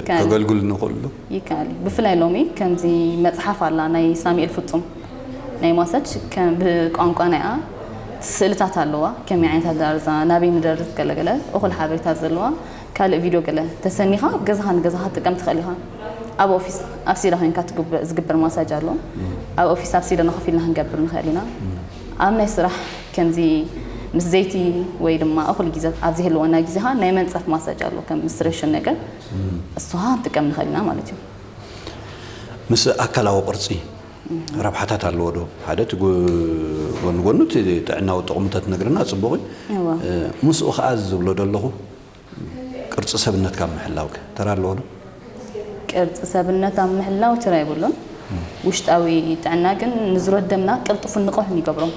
ከገልግሉ ንኽእሉ ይከኣል እዩ። ብፍላይ ሎሚ ከምዚ መፅሓፍ ኣላ ናይ ሳሙኤል ፍፁም ናይ ማሳጅ ብቋንቋ ናይኣ ስእልታት ኣለዋ። ከመይ ዓይነት ኣደራርዛ ናበይ ንደርዝ ገለገለ እኹል ሓበሬታ ዘለዋ ካልእ ቪድዮ ገለ ተሰኒኻ ገዛኻ ንገዛኻ ትጥቀም ትኽእል ኢኻ። ኣብ ኦፊስ ኣብ ሲዳ ኮይንካ ዝግበር ማሳጅ ኣሎ። ኣብ ኦፊስ ኣብ ሲዳና ኮፍ ኢልና ክንገብር ንኽእል ኢና። ኣብ ናይ ስራሕ ከምዚ ምስ ዘይቲ ወይ ድማ እኹል ግዜ ኣብ ዘይህልወና ግዜ ከዓ ናይ መንፀፍ ማሳጅ ኣሎ ከም ምስ ሬሽን ነገር እሱ ከዓ ክንጥቀም ንኽእል ኢና ማለት እዩ። ምስ ኣካላዊ ቅርፂ ረብሓታት ኣለዎ ዶ? ሓደ እቲ ጎ- ጎኒ ጎኑ እቲ ጥዕናዊ ጥቕምታት ነግርና ፅቡቕ እዩ። እወ። ምስኡ ከዓ ዝብሎ ደለኹ ቅርፂ ሰብነትካ ኣብ ምሕላው ከ ተራ ኣለዎ ዶ? ቅርፂ ሰብነት ኣብ ምሕላው ተራ የብሉን። ውሽጣዊ ጥዕና ግን ንዝሮት ደምና ቅልጡፍን ንቑሕን ይገብሮም።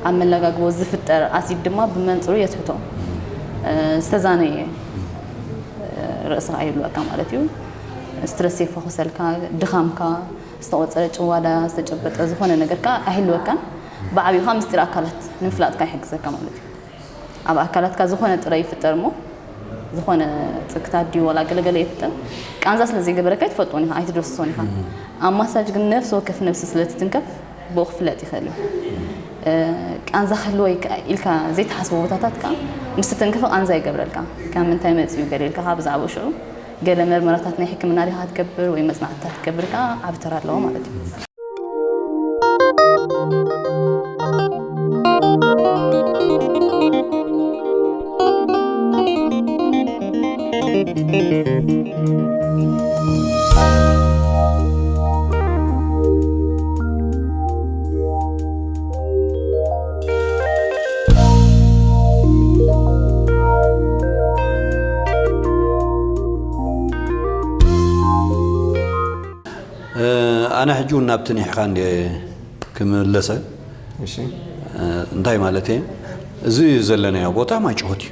ኣብ መለጋግቦ ዝፍጠር ኣሲድ ድማ ብመንፅሩ የትሕቶ። ዝተዛነየ ርእስኻ ይህልወካ ማለት እዩ። ስትረስ የፈኹሰልካ፣ ድኻምካ፣ ዝተቆፀረ ጭዋዳ ዝተጨበጠ ዝኾነ ነገር ከዓ ኣይህልወካን። ብዓብዩ ከዓ ምስጢር ኣካላት ንምፍላጥካ ይሕግዘካ ማለት እዩ። ኣብ ኣካላትካ ዝኾነ ጥረ ይፍጠር እሞ ዝኾነ ፅግታት ድዩ ዋላ ገለገለ ይፍጠር ቃንዛ ስለ ዘይገበረካ ኣይትፈልጦን ኢኻ ኣይትደስሶን ኢኻ። ኣብ ማሳጅ ግን ነፍሲ ወከፍ ነብሲ ስለ ትትንከፍ ብኡ ክፍለጥ ይኽእል እዩ። ቃንዛ ክህልዎ ኢልካ ዘይትሓስቦ ቦታታት ከዓ ምስ ትትንከፍ ቃንዛ ይገብረልካ። ካብ ምንታይ መፅዩ ገለ ኢልካ ከዓ ብዛዕባኡ ሽዑ ገለ መርመራታት ናይ ሕክምና ዲኻ ክትገብር ወይ መፅናዕትታት ክትገብር ከዓ ዓቢ ተራ ኣለዎ ማለት እዩ። ኣነ ሕጂ እውን ናብቲ ኒሕኻ እንደ ክምለሰ እሺ እንታይ ማለት እየ? እዚ ዘለናዮ ቦታ ማጭሆት እዩ።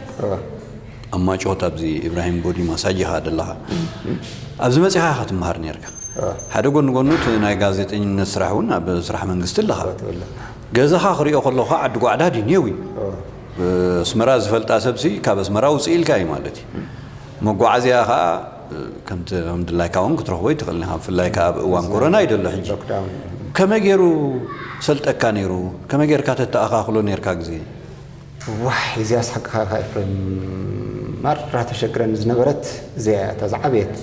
ኣብ ማጭሆት ኣብዚ ኢብራሂም ቦዲ ማሳጅ ኢኻ ዘለኻ። ኣብዚ መፂኻ ኢኻ ትመሃር ነርካ። ሓደ ጎኒ ጎኑ እቲ ናይ ጋዜጠኝነት ስራሕ እውን ኣብ ስራሕ መንግስቲ ኣለኻ። ገዛኻ ክሪኦ ከለኹ ዓዲ ጓዕዳድ እዩ ኔው እዩ። ኣስመራ ዝፈልጣ ሰብሲ ካብ ኣስመራ ውፅእ ኢልካ እዩ ማለት እዩ። መጓዓዝያ ከዓ ከምቲ ከም ድላይካ እውን ክትረኽቦ ይትኽእል ኢኻ። ብፍላይ ከዓ ኣብ እዋን ኮሮና እዩ ዘሎ ሕጂ። ሎክዳውን ከመይ ገይሩ ሰልጠካ ነይሩ? ከመይ ጌርካ ተተኣኻኽሎ ነርካ ግዜ? ዋሕ እዚኣስ ሓቅኻ ኢኻ ኤፍሬም። ማራ ተሸግረኒ ዝነበረት እዚኣ እያ፣ እታ ዝዓበየት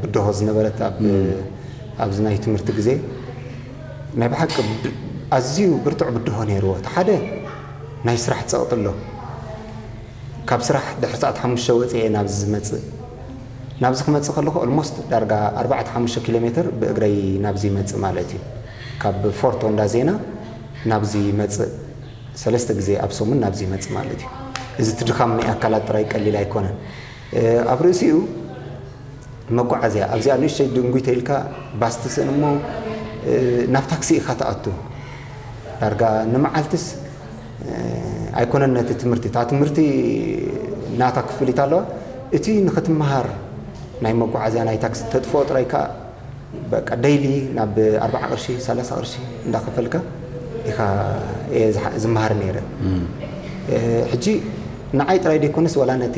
ብድሆ ዝነበረት ኣብ ኣብዚ ናይ ትምህርቲ ግዜ። ናይ ብሓቂ ኣዝዩ ብርቱዕ ብድሆ ነይርዎ። እቲ ሓደ ናይ ስራሕ ጸቕጢ ኣሎ። ካብ ስራሕ ድሕሪ ሰዓት ሓሙሽተ ወጺኤ ናብዚ ዝመጽእ። ናብዚ ክመጽእ ከለኹ ኦልሞስት ዳርጋ ኣርባዕተ ሓሙሽተ ኪሎ ሜትር ብእግረይ ናብዚ ይመጽእ ማለት እዩ። ካብ ፎርቶ እንዳ ዜና ናብዚ ይመጽእ፣ ሰለስተ ግዜ ኣብ ሰሙን ናብዚ ይመጽእ ማለት እዩ። እዚ እቲ ድኻም ናይ ኣካላት ጥራይ ቀሊል ኣይኮነን። ኣብ ርእሲኡ መጓዓዝያ ኣብዚኣ ንእሽተይ ድንጉይ ተይልካ ባስ ትስእን እሞ ናብ ታክሲ ኢኻ ትኣቱ። ዳርጋ ንመዓልትስ ኣይኮነን ነቲ ትምህርቲ፣ እታ ትምህርቲ ናታ ክፍሊት ኣለዋ። እቲ ንኽትመሃር ናይ መጓዓዝያ ናይ ታክሲ ተጥፍኦ ጥራይ ከኣ በቃ ደይሊ ናብ ኣርባዓ ቅርሺ ሰላሳ ቅርሺ እንዳኸፈልካ ኢኻ እየ ዝሓ- ዝመሃር ነይረ። ሕጂ ንዓይ ጥራይ ደይኮነስ ዋላ ነቲ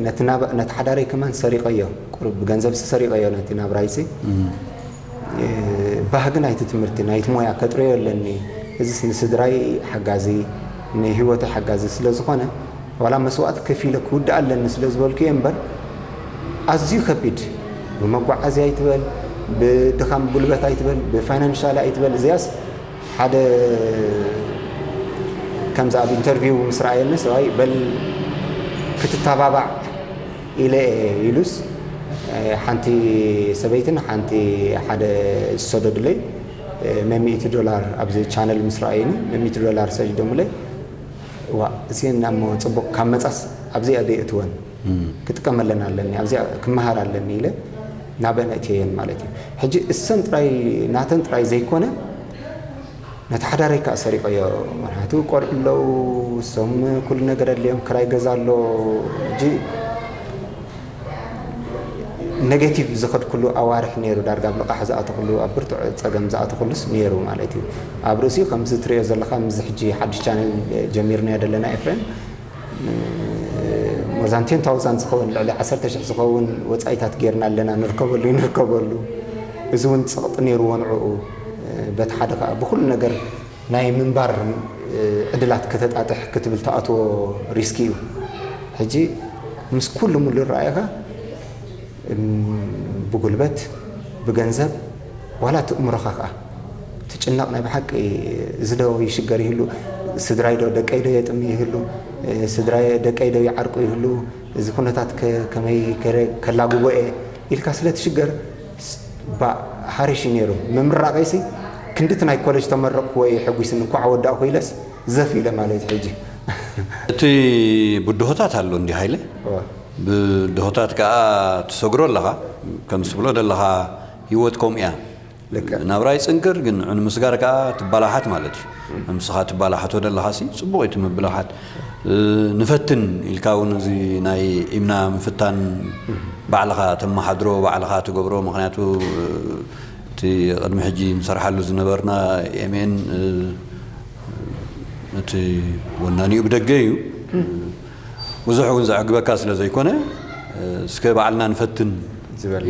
ነቲ ናብ- ነቲ ሓዳረይ ከማን ሰሪቐዮ፣ ቁሩብ ብገንዘብ ሰሪቐዮ ነቲ ናብራይሲ። ባህጊ ናይቲ ትምህርቲ ናይቲ ሞያ ከጥረዮ ኣለኒ። እዚስ ንስድራይ ሓጋዚ ንህይወተይ ሓጋዚ ስለ ዝኾነ ዋላ መስዋእቲ ከፊለ ክውድእ ኣለኒ ስለ ዝበልኩ እየ እምበር ኣዝዩ ከቢድ ብመጓዓዝያ ኣይትበል ብድኻም ጉልበት ኣይትበል ብፋይናንሻል ኣይትበል እዚያስ ሓደ ከምዚ ኣብ ኢንተርቪው ምስ ረኣየኒ ሰብኣይ በል ክትተባባዕ ኢለ ኢሉስ ሓንቲ ሰበይትን ሓንቲ ሓደ ዝሰደዱለይ መሚእቲ ዶላር ኣብዚ ቻነል ምስ ረኣዩኒ መሚእቲ ዶላር ሰዲዶምለይ ዋ እዚአን እሞ ፅቡቅ ካብ መፃስ ኣብዚኣ ደይ እትወን ክጥቀመለን ኣለኒ ኣብዚኣ ክመሃር ኣለኒ ኢለ ናበን እትየን ማለት እዩ ሕጂ እሰን ጥራይ ናተን ጥራይ ዘይኮነ ነቲ ሓዳረይ ከዓ ሰሪቀዮ ምክንያቱ ቆልዑ ኣለዉ እሶም ኩሉ ነገር ኣድልዮም ክራይ ገዛ ኣሎ ሕጂ ኔጌቲቭ ዝኸድኩሉ ኣዋርሕ ነይሩ ዳርጋ ኣብ ልቓሕ ዝኣተኹሉ ኣብ ብርቱዕ ፀገም ዝኣተኹሉስ ነይሩ ማለት እዩ ኣብ ርእሲኡ ከምዚ ትሪኦ ዘለካ ምዚ ሕጂ ሓድሽ ቻነል ጀሚርናዮ ዘለና ኤፍሬም more than ten thousand ዝኸውን ልዕሊ ዓሰርተ ሽሕ ዝኸውን ወፃኢታት ጌርና ኣለና ንርከበሉ ይንርከበሉ እዚ እውን ፀቕጢ ነይርዎ ንዕኡ በቲ ሓደ ከዓ ብኩሉ ነገር ናይ ምንባር ዕድላት ከተጣጥሕ ክትብል ትኣትዎ ሪስኪ እዩ ሕጂ ምስ ኩሉ ሙሉ ረኣይኻ ብጉልበት ብገንዘብ ዋላ ትእምሮኻ ከዓ ትጭነቕ ናይ ብሓቂ እዚ ዶ ይሽገር ይህሉ ስድራይ ዶ ደቀይ ዶ የጥሚ ይህሉ ስድራይ ደቀይ ዶ ይዓርቁ ይህሉ እዚ ኩነታት ከመይ ከላግቦ እየ ኢልካ ስለ ትሽገር ባእ ሓሪሽ እዩ ነይሩ ምምራቐይሲ ክንድቲ ናይ ኮሌጅ ተመረቕኩዎ እየ ሕጒስኒ እንኳዕ ወዳእኩ ኢለስ ዘፍ ኢለ ማለት ሕጂ እቲ ብድሆታት ኣሎ እንዲ ሃይለ ብድሆታት ከዓ ትሰግሮ ኣለኻ ከም ትብሎ ዘለኻ ህይወት ከምኡ እያ ናብራ ይፅንክር ግን ንዑ ንምስጋር ከዓ ትባላሓት ማለት እዩ ንስኻ ትባላሓቶ ዘለኻ ሲ ፅቡቅ እዩ ትምብላሓት ንፈትን ኢልካ እውን እዚ ናይ ኢምና ምፍታን ባዕልኻ ተመሓድሮ ባዕልኻ ትገብሮ ምክንያቱ እቲ ቅድሚ ሕጂ ንሰርሓሉ ዝነበርና ኤምኤን እቲ ወናኒኡ ብደገ እዩ ብዙሕ እውን ዘዕግበካ ስለ ዘይኮነ እስከ ባዕልና ንፈትን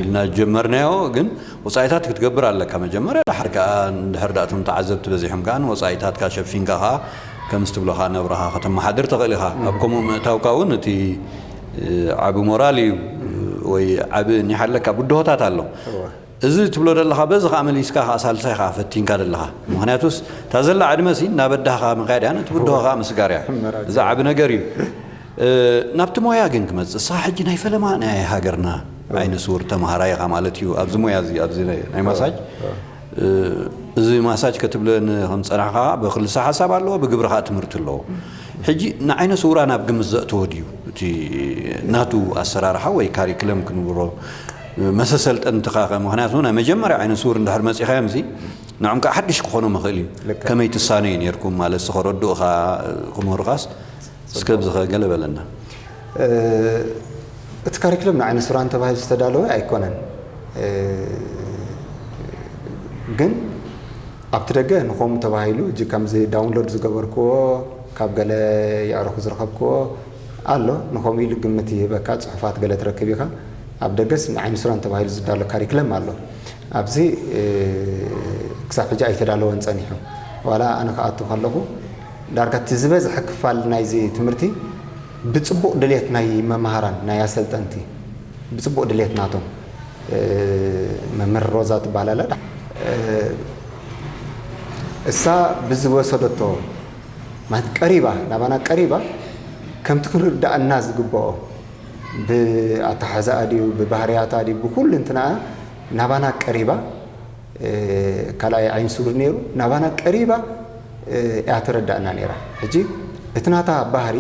ኢልና ጀመርናዮ ግን ወፃኢታት ክትገብር ኣለካ መጀመርያ ድሓር ከዓ እንድሕር ዳእቶም ተዓዘብቲ በዚሖም ከዓ ንወፃኢታትካ ሸፊንካ ከዓ ከምዚ ትብሎ ከዓ ነብራኻ ከተመሓድር ትኽእል ኢኻ ኣብ ከምኡ ምእታውካ እውን እቲ ዓቢ ሞራል እዩ ወይ ዓቢ እኒሓ ኣለካ ብድሆታት ኣሎ እዚ ትብሎ ዘለኻ በዚ ከዓ መሊስካ ከዓ ሳልሳይ ከዓ ፈቲንካ ዘለኻ ምክንያቱስ እታ ዘላ ዕድመ ሲ እናበዳህኻ ምካድ እያ ነቲ ብድሆ ከዓ ምስጋር እያ እዚ ዓቢ ነገር እዩ ናብቲ ሞያ ግን ክመፅእ እስኻ ሕጂ ናይ ፈለማ ናይ ሃገርና ዓይነ ስውር ተምሃራይ ኢኻ ማለት እዩ ኣብዚ ሞያ እዚ ኣብዚ ናይ ማሳጅ እዚ ማሳጅ ከትብለኒ ከም ዝፀናሕካ ብክልሰ ሓሳብ ኣለዎ ብግብሪ ከዓ ትምህርቲ ኣለዎ ሕጂ ንዓይነ ስውራ ናብ ግምት ዘእተወ ድዩ እቲ ናቱ ኣሰራርሓ ወይ ካሪክለም ክንብሮ መሰሰልጠንትኻ ምክንያቱ ናይ መጀመርያ ዓይነ ስውር እንድሕር መፂኻዮም ሲ ንዖም ከዓ ሓድሽ ክኾኖም ይኽእል እዩ ከመይ ትሳነዩ ነርኩም ማለት ከረድኡኻ ክምህሩኻስ እስከ ብዝኸ ገለ በለና እቲ ካሪክለም ንዓይነ ሱራን ተባሂሉ ዝተዳለወ ኣይኮነን ግን ኣብቲ ደገ ንኸምኡ ተባሂሉ እጂ ከምዚ ዳውንሎድ ዝገበርክዎ ካብ ገለ የዕሩኹ ዝረኸብክዎ ኣሎ ንኸምኡ ኢሉ ግምት ይህበካ ፅሑፋት ገለ ትረክብ ኢኻ ኣብ ደገስ ንዓይነ ሱራን ተባሂሉ ዝዳሎ ካሪክለም ኣሎ ኣብዚ ክሳብ ሕጂ ኣይተዳለወን ፀኒሑ ዋላ ኣነ ክኣቱ ከለኹ ዳርጋ እቲ ዝበዝሐ ክፋል ናይዚ ትምህርቲ ብጽቡቕ ድሌት ናይ መማህራን፣ ናይ ኣሰልጠንቲ፣ ብጽቡቕ ድሌት ናቶም፣ እ፣ መምህር ሮዛ ትበሃል ኣላ። እ፣ እሳ ብዝወሰደቶ፣ ማለት፣ ቀሪባ፣ ናባና ቀሪባ፣ ከምቲ ክንርዳእና ዝግብኦ፣ ብኣተሓሕዛኣ ድዩ፣ ብባህርያታ ድዩ፣ ብኩሉ እንትናኣ ናባና ቀሪባ፣ እ፣ ካልኣይ ዓይኒ ስውር ነይሩ፣ ናባና ቀሪባ፣ እ፣ እያ ትረዳእና ነይራ። ሕጂ እቲ ናታ ባህሪ፣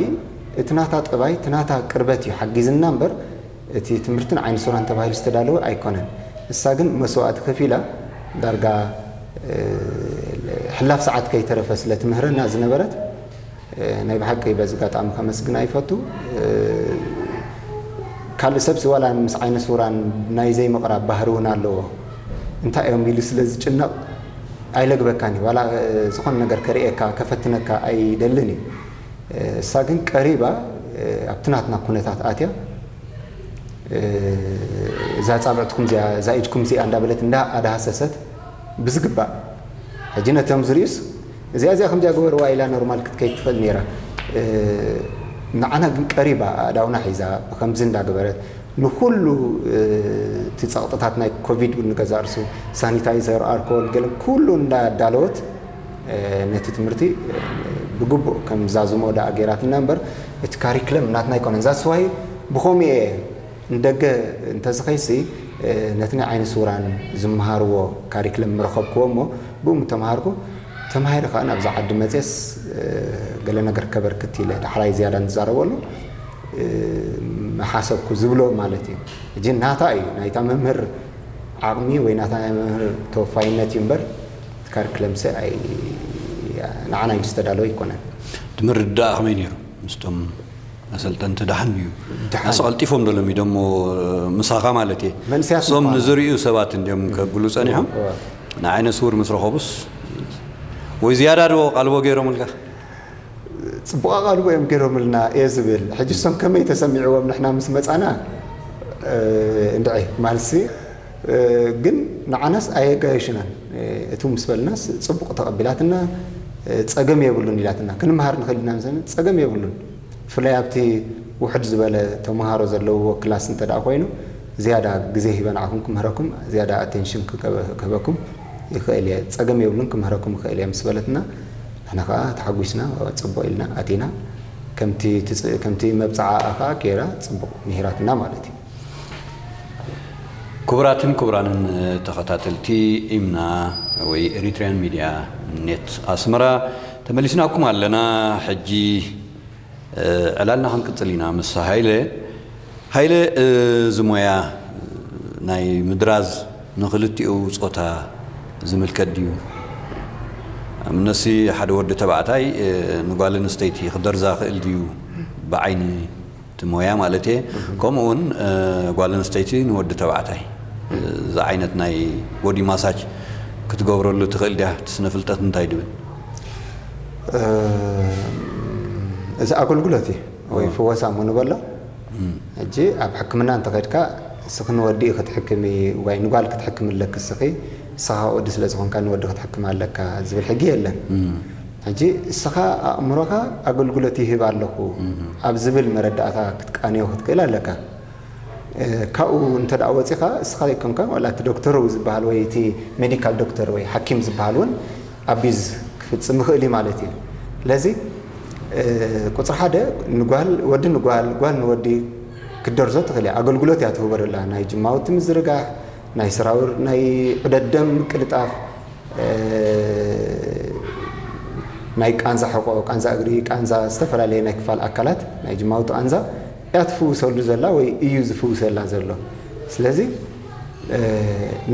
እቲ ናታ ጠባይ፣ እቲ ናታ ቅርበት እዩ ሓጊዝና እምበር፣ እቲ ትምህርትን ዓይኒ ሱራን ተባሂሉ ዝተዳለወ ኣይኮነን። እሳ ግን መስዋእቲ ከፊላ፣ ዳርጋ፣ እ፣ ሕላፍ ሰዓት ከይተረፈ ስለ ትምህረና ዝነበረት፣ እ፣ ናይ ብሓቂ በዚ ኣጋጣሚ ከመስግና ይፈቱ። እ፣ ካልእ ሰብሲ ዋላ ምስ ዓይነ ስውራን ናይ ዘይምቕራብ ባህሪ እውን ኣለዎ። እንታይ እዮም ኢሉ ስለ ዝጭነቕ ኣይለግበካን እዩ። ዋላ፣ እ፣ ዝኾነ ነገር ከርእየካ፣ ከፈትነካ ኣይደልን እዩ። እ፣ እሳ ግን ቀሪባ፣ እ፣ ኣብቲ ናትና ኩነታት ኣትያ፣ እ፣ እዛ ጻብዕትኩም እዚኣ፣ እዛ ኢድኩም እዚኣ እንዳበለት እንዳ ኣዳሃሰሰት ብዝግባእ፣ ሕጂ ነቶም ዝርእዩስ፣ እዚኣ፣ እዚኣ ከምዚኣ ግበርዋ ኢላ ኖርማል ክትከይድ ትኽእል ነይራ። እ፣ ንዓና ግን ቀሪባ ኣእዳውና ሒዛ ብከምዚ እንዳገበረት ንኹሉ፣ እ፣ እቲ ጸቕጥታት ናይ ኮቪድ እውን ንገዛእ ርእሱ ሳኒታይዘር፣ ኣልኮል፣ ገለ ኩሉ እንዳዳለወት፣ እ፣ ነቲ ትምህርቲ፣ እ፣ ብግቡእ ከም ዛዝሞ ደኣ ገይራትና እምበር፣ እቲ ካሪክለም ናትና ኣይኮነን። ዛስዋይ ብኸምኡ እየ ንደገ እንተዝኸይሲ፣ እ፣ ነቲ ናይ ዓይኒ ስውራን ዝመሃርዎ ካሪክለም ምረኸብክዎ እሞ፣ ብኡ ምተምሃርኩ፣ ተማሂረ ከኣ ናብዛ ዓዲ መጽየስ፣ እ፣ ገለ ነገር ከበርክት ኢለ ዳሕራይ ዝያዳ ንዛረበሉ፣ እ፣ ምሓሰብኩ ዝብሎ ማለት እዩ። ሕጂ ናታ እዩ፣ ናይታ መምህር ዓቕሚ ወይ ናታ ናይ መምህር ተወፋይነት እዩ እምበር፣ እቲ ካሪክለምሰ ኣይ-፣ ንዓና እዩ ዝተዳለወ ኣይኮነን። እቲ ምርድዳእ ከመይ ነይሩ ምስቶም ኣሰልጠንቲ? ደሓን እዩ። ደሓን። ኣሰ ቀልጢፎም ዶ ለሚዶሞ ምሳኻ ማለት እየ። መንእሰያት እሶም ምዃኑ። ንዝርእዩ ሰባት እንዲዮም ከብሉ ጸኒሖም። እዋ። ንዓይነ ስውር ምስ ረኸቡስ ወይ ዝያዳ ዶ ቃልቦ ገይሮምልካ? ጽቡቕ ኣቓልቦ እዮም ገይሮምልና እየ ዝብል። ሕጂ እሶም ከመይ ተሰሚዕዎም ንሕና ምስ መጻና፣ እ፣ እንድዒ ማልሲ፣ እ፣ ግን ንዓናስ ኣየጋየሹናን። እ፣ እቱ ምስ በልናስ ጽቡቕ ተቐቢላትና፣ እ፣ ጸገም የብሉን ኢላትና። ክንመሃር ንኽእል ኢና ምስ በልና ጸገም የብሉን። ብፍላይ ኣብቲ ውሕድ ዝበለ ተመሃሮ ዘለውዎ ክላስ እንተ ደኣ ኮይኑ፣ ዝያዳ ግዜ ሂበ ንዓኹም ክምህረኩም፣ ዝያዳ ኣቴንሽን ክገበ-፣ ክህበኩም ይኽእል እየ፣ ጸገም የብሉን፣ ክምህረኩም ይኽእል እየ ምስ በለትና፣ ንሕና ኸኣ ተሓጒስና፣ ጽቡቕ ኢልና ኣቲና። ከምቲ ትጽ-፣ ከምቲ መብጽዓኣ ኸኣ ጌራ ጽቡቕ ምሂራትና ማለት እዩ። ክቡራትን ክቡራንን ተኸታተልቲ ኢምና ወይ ኤሪትሪያን ሚድያ ኔት ኣስመራ፣ ተመሊስናኩም ኣለና። ሕጂ እ፣ ዕላልና ክንቅጽል ኢና ምስ ሃይለ። ሃይለ፣ እ፣ እዚ ሞያ ናይ ምድራዝ ንኽልቲኡ ጾታ ዝምልከት ድዩ? ኣብነሲ ሓደ ወዲ ተባዕታይ፣ እ፣ ንጓል ኣንስተይቲ ክደርዛ ክእል ድዩ? ብዓይኒ እቲ ሞያ ማለት እየ። ከምኡ እውን፣ እ፣ ጓል ኣንስተይቲ ንወዲ ተባዕታይ፣ እ፣ እዚ ዓይነት ናይ ቦዲ ማሳጅ ክትገብረሉ ትኽእል ድያ? እቲ ስነ ፍልጠት እንታይ ድብል? እ፣ እዚ ኣገልግሎት እዩ ወይ ኣዎ። ፍወሳ እሞ ንበሎ። እም። ሕጂ ኣብ ሕክምና እንተኸድካ፣ እስኺ ንወዲ ክትሕክሚ ወይ ንጓል ክትሕክሚ ኣለኪ እስኺ፣ ንስኻ ወዲ ስለ ዝኾንካ ንወዲ ክትሕክም ኣለካ ዝብል ሕጊ የለን። እም። ሕጂ እስኻ ኣእምሮኻ ኣገልግሎት ይህብ ኣለኹ እም። ኣብ ዝብል መረዳእታ ክትቃንዮ ክትክእል ኣለካ። እ፣ ካብኡ እንተ ደኣ ወጺኻ፣ እስኻ ዘይኮንካ፣ ዋላ እቲ ዶክተር ዝበሃል ወይ እቲ ሜዲካል ዶክተር ወይ ሓኪም ዝበሃል እውን ኣቢዝ ክፍጽም ይኽእል እዩ ማለት እዩ። ስለዚ፣ እ፣ ቁጽሪ ሓደ፣ ንጓል፣ ወዲ ንጓል፣ ጓል ንወዲ ክትደርዞ ትኽእል እያ። ኣገልግሎት እያ ትህቦ ዘላ። ናይ ጅማውቲ ምዝርጋሕ፣ ናይ ስራውር፣ ናይ ዑደት ደም ምቅልጣፍ፣ እ፣ ናይ ቃንዛ ሕቆ፣ ቃንዛ እግሪ፣ ቃንዛ ዝተፈላለየ ናይ ክፋል ኣካላት፣ ናይ ጅማውቲ ቃንዛ እያ ትፍውሰሉ ዘላ ወይ እዩ ዝፍውሰላ ዘሎ። ስለዚ፣ እ፣